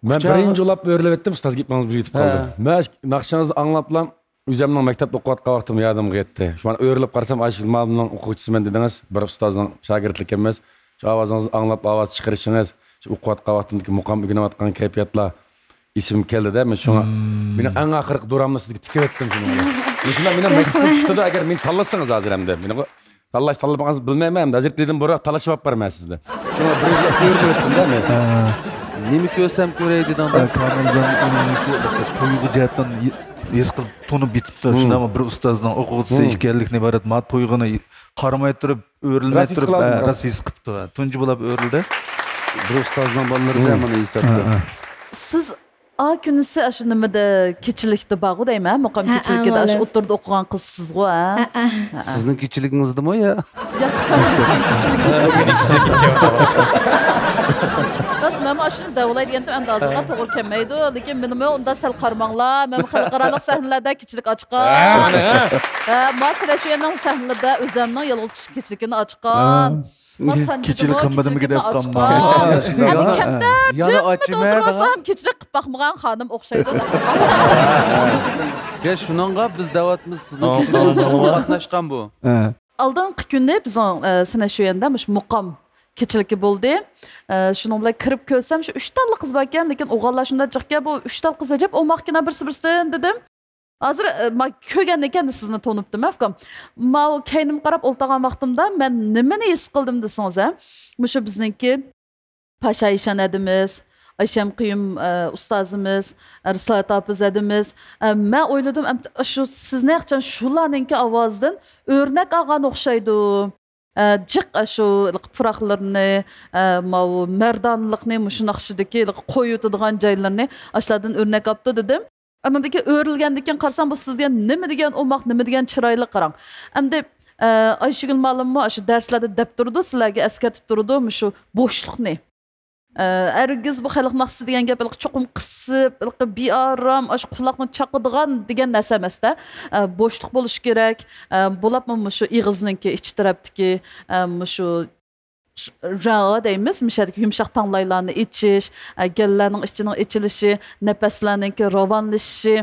مەن كۇچا- بىرىنچى ئۇلاپ ئۆرۈلۈۋەتتىم، ئۇستاز گېپىڭىز بىر يېتىپ ھە. قالدى. مەن ناخشىڭىزنى ئاڭلاپلا، ئۆزۈمنىڭ مەكتەپتە ئوقۇۋاتقان ۋاقتىم يادىمغا كەتتى. شۇڭا ئۆرۈلۈپ قارىسام، ئايشىگۈل مۇئەللىمنىڭ ئوقۇغۇچىسىمەن دېدىڭىز، بىر ئۇستازنىڭ شاگىرتلىكى ئەمەس. شۇ ئاۋازىڭىزنى ئاڭلاپ، ئاۋاز چىقىرىشىڭىز، شۇ ئوقۇۋاتقان ۋاقتىمدىكى مۇقام ئۆگىنىۋاتقان كەيپىياتلار ئېسىمگە كەلدى-دە، مەن شۇڭا مېنىڭ ئەڭ ئاخىرقى دورامنى سىزگە تىكىۋەتتىم شۇنىڭ بىلەن. مەن شۇنداق مېنىڭ مەكتىپىم پۈتىدۇ، ئەگەر مېنى تاللىسىڭىز ھازىر ئەمدى. مېنى تاللاش تاللىمىغانسىز بىلمەيمەن، ئەمدى ھازىر دېدىم، بۇرا تالاشىۋاپ بارىمەن سىزنى. شۇڭا بىر يىللىق ئۆرۈلۈۋەتتىم-دە مەن. ھە. نېمە كۆرسەم كۆرەي دېدىڭ-دە. ھە، كامىلجان ئۇنىڭكى تۇيغۇ جەھەتتىن ھېس قىلىپ تونۇپ يېتىپتۇ. مم. شۇنداقمۇ بىر ئۇستازنىڭ ئوقۇغۇچىسى مم. ئىكەنلىكىدىن ئىبارەت ما تۇيغۇنى قارىماي تۇرۇپ، ئۆرۈلمەي راست ھېس تۇرۇپ، قىلالدىم، ھە، راست. راست ھېس قىپتۇ، ھە. تۇنجى بولاپ ئۆرۈلدى. بىر ئۇستازنىڭ بالىلىرىدا مم. مانا ھېسابتا. ھە، ھە. سىز ئا كۈنىسى ئاشۇ نېمىدە، كېچىلىكتە بارغۇ دەيمەن، مۇقام ھە، كېچىلىكىدە، ھە، ئاشۇ مالىم. ئوتتۇرىدا ئوقۇغان قىزسىزغۇ، ھە؟ ھە، ھە. ھە، ھە. سىزنىڭ كېچىلىكىڭىزدىمۇ يا؟ ياق، مۇقام كېچىلىكىدە. راست، مەنمۇ ئاشۇنى دەۋالاي دېگەنتىم، ئەمدى ھازىرغا ھە. توغرا كەلمەيدۇ. لېكىن مېنىمۇ ئۇنداق سەل قارىماڭلار، مەنمۇ خەلقئارالىق سەھنىلەردە كېچىلىك ئاچقان. ھە، مانا، ھە. ھە، ما سىلەر شۇ يەرنىڭ سەھنىلىرىدە ئۆزۈمنىڭ يالغۇز كىشىلىك كېچىلىكىنى ئاچقان. ھە. ما سەھنىدىمۇ كېچىلىك قىلمىدىمىكىن دەپ قالما. ئاچقان. يەنە كەمتەر يانا جىممىدە ئاچىمەن ئولتۇرۇۋالسام، كېچىلىك قىلىپ باقمىغان خانىم ئوخشايدۇ دەپ. يا، شۇنىڭغا بىز دەۋاتىمىز، سىزنىڭ كېچىلىكىڭىزگە قاتناشقان بۇ. ھە. ئالدىنقى كۈنى بىزنىڭ، ئە، سىنەشۈەندە مۇشۇ مۇقام كېچىلىكى بولدى. ئە، شۇنىڭ بىلەن كىرىپ كۆرسەم، شۇ ئۈچ تاللا قىز باركەن، لېكىن ئوغۇللار شۇنداق جىقكەن، بۇ ئۈچ تاللا قىز ئەجەب ئوماقكىنا بىرسى بىرسىدىن دېدىم. ھازىر، ئە، ما كۆرگەندىن كېيىن سىزنى تونۇپتىم، ئۇكام. ماۋۇ كەينىمگە قاراپ ئولتۇرغان ۋاقتىمدا مەن نېمىنى ھېس قىلدىم دېسىڭىز، ھە؟ مۇشۇ بىزنىڭكى پاشا ئىشان ھەدىمىز، ئايشەم قېيۇم، ئە، ئۇستازىمىز، رىسالەت ھاپىز ھەدىمىز، ئە، مەن ئويلىدىم، ئەمدى شۇ سىزنى ھەقىقەتەن شۇلارنىڭكى ئاۋازىدىن ئۆرنەك ئالغان ئوخشايدۇ. ئە، جىق ئاشۇ پۇراقلىرىنى، ئە، ماۋۇ مەردانلىقنى، مۇشۇ ناخشىدىكى قويۇۋېتىدىغان جايلىرىنى ئاشۇلاردىن ئۆرنەك ئاپتۇ دېدىم. ئاندىن كېيىن ئۆرۈلگەندىن كېيىن قارىسام، بۇ سىز دېگەن نېمە دېگەن ئوماق، نېمە دېگەن چىرايلىق، قاراڭ. ئەمدى، ئە، ئايشىگۈل مۇئەللىممۇ ئاشۇ دەرسلەردە دەپ تۇرىدۇ، سىلەرگە ئەسكەرتىپ تۇرىدۇ، مۇشۇ بوشلۇقنى. ئە، ھەرگىز بۇ خەلق ناخشىسى دېگەن گەپ ھېلىقى چوقۇم قىسىپ، ھېلىقى بىئارام، ئاشۇ قۇلاقنى چاقىدىغان دېگەن نەرسە ئەمەستە. ئە، بوشلۇق بولۇشى كېرەك. ئە، بولۇپمۇ مۇشۇ ئېغىزنىڭكى ئىچ تەرەپتىكى، ئە، مۇشۇ ژاۋا دەيمىز، مۇشۇ يەردىكى يۇمشاق تاڭلايلارنى ئېچىش، ئە، گەللەرنىڭ ئىچىنىڭ ئېچىلىشى، نەپەسلەرنىڭكى راۋانلىشىشى،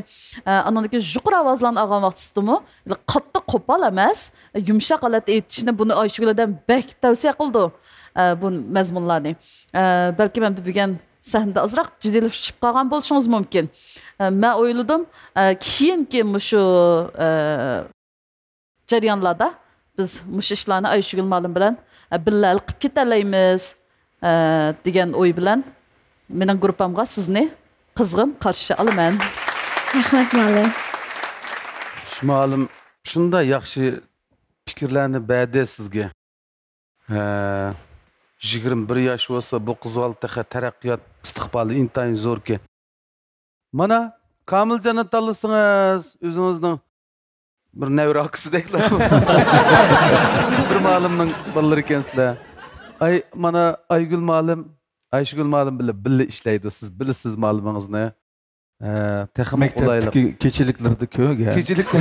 ئە، ئانىڭدىكى يۇقىرى ئاۋازلارنى ئالغان ۋاقتىسىدىمۇ قاتتىق قوپال ئەمەس، يۇمشاق ھالەتتە ئېيتىشنى، بۇنى ئايشىگۈل ھەدەم بەك تەۋسىيە قىلىدۇ، ئە، بۇ مەزمۇنلارنى. ئە، بەلكىم ئەمدى بۈگۈن سەھنىدە ئازراق جىددىيلىشىپ قالغان بولۇشىڭىز مۇمكىن. ئە، مەن ئويلىدىم، ئە، كېيىنكى مۇشۇ، ئە، جەريانلاردا بىز مۇشۇ ئىشلارنى ئايشىگۈل مۇئەللىم بىلەن، ئە، بىللە ھەل قىلىپ كېتەلەيمىز، ئە، دېگەن ئوي بىلەن مېنىڭ گۇرۇپپامغا سىزنى قىزغىن قارشى ئالىمەن. رەھمەت، مۇئەللىم. خۇش مۇئەللىم شۇنداق ياخشى پىكىرلەرنى بەردى سىزگە. ھە، يىگىرمە بىر ياش بولسا، بۇ قىز بالا تېخى تەرەققىيات ئىستىقبالى ئىنتايىن زوركەن. مانا، كامىلجاننى تاللىسىڭىز، ئۆزىڭىزنىڭ بىر نەۋرە ئاكىسىدەكلا. بىر مۇئەللىمنىڭ بالىلىرى ئىكەنسىلەر. ئاي، مانا، ئايگۈل مۇئەللىم، ئايشىگۈل مۇئەللىم بىللە، بىللە ئىشلەيدۇ. سىز بىلىسىز مۇئەللىمىڭىزنى. ھە، تېخىمۇ قولايلىق. مەكتەپتىكى كېچىلىكلىرىدە كۆرگەن. كېچىلىك.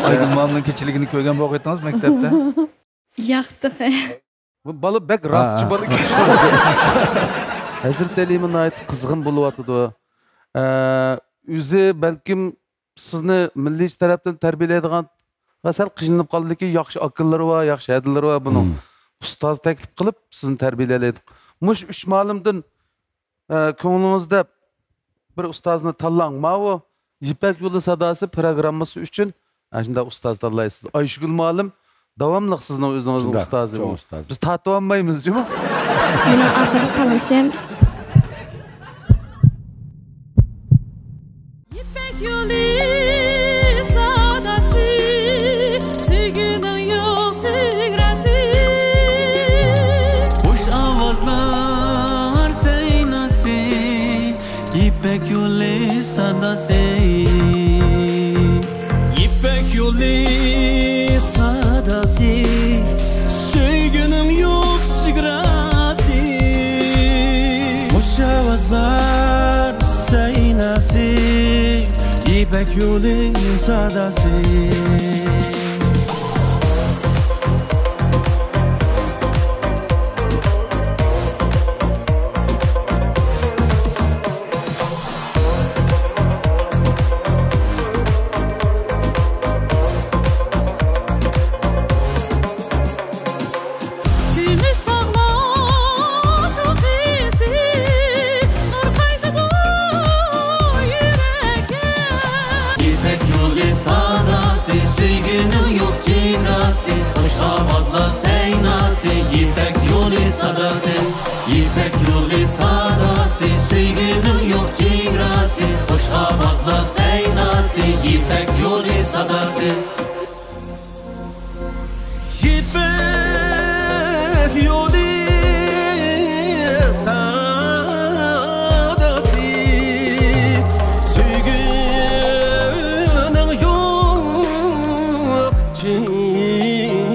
ئايگۈل مۇئەللىمنىڭ كېچىلىكىنى كۆرگەن بولغىيتىڭىز مەكتەپتە؟ ياق تېخى. بۇ بالا بەك راستچى بالا ئىكەن. ھەزرىتى ھەلىمە ناھايىتى قىزغىن بولۇۋاتىدۇ. ئە، ئۆزى بەلكىم سىزنى مىللىيچە تەرەپتىن تەربىيەلەيدىغان ۋە سەل قىينىلىپ قالدىكى، ياخشى ئاكىلىرى بار، ياخشى ھەدىلىرى بار بۇنىڭ. مم. ئۇستاز تەكلىپ قىلىپ سىزنى تەربىيەلەيدۇ. مۇشۇ ئۈچ مۇئەللىمدىن ئە، كۆڭلىڭىزدە بىر ئۇستازنى تاللاڭ. ماۋۇ يىپەك يولى ساداسى پىروگراممىسى ئۈچۈن ئاشۇنداق ئۇستاز تاللايسىز. ئايشىگۈل مۇئەللىم داۋاملىق سىزنىڭ ئۆزىڭىزنىڭ شۇنداق، ئۇستازى چوڭ بۇ. ئۇستاز. بىز تارتىۋالمايمىز جۇمۇ. مېنىڭ ئاخىرقى تاللىشىم. يىپەك يولى ساداسى، سۆيگۈنىڭ يوق چېگراسى. خۇش ئاۋازلار سەيناسى، يىپەك يولى ساداسى. يىپەك يولى ساداسى، سۆيگۈنىڭ يوق چېگراسى. خۇش ئاۋازلار سەيناسى، يىپەك يولى ساداسى. كۈمۈش تاغلار شوخىسى، نۇر قايتىدۇ يۈرەككە. يىپەك يولى ساداسى، سۆيگۈنىڭ يوق چېگراسى، خۇش ئاۋازلار سەيناسى، يىپەك يولى ساداسى. يىپەك يولى ساداسى، سۆيگۈنىڭ يوق چېگراسى، خۇش ئاۋازلار سەيناسى، يىپەك يولى ساداسى. يىپەك يولى ساداسى، سۆيگۈنىڭ يوق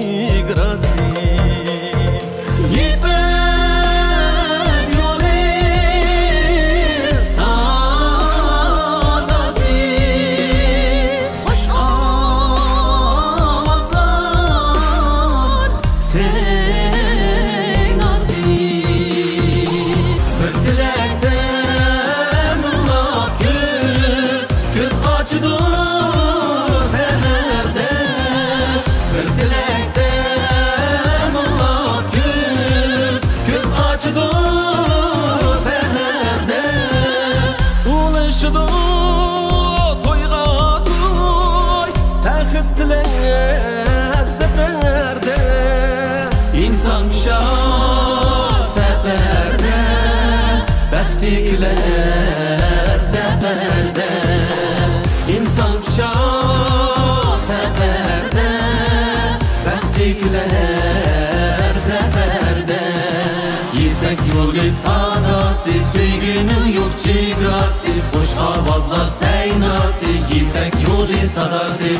چېگراسى. يىپەك يولى ساداسى، خۇش ئاۋازلار سەيناسى. بىر تىلەكتە مىڭلاپ كۈز، كۈز قاچىدۇ سەھەردە. بىر تىلەكتە مىڭلاپ كۈز، كۈز قاچىدۇ سەھەردە. ئۇلىشىدۇ تويغا توي، تەخت تىلەپ زەپەردە. ئىنسان پىشار سەپەردە، بەختلىكلەر زەپەردە. ئىنسان پىشار سەپەردە، بەختلىكلەر سۆيگۈنىڭ يوق چېگراسى، خۇش ئاۋازلار سەيناسى، يىپەك يولى ساداسى.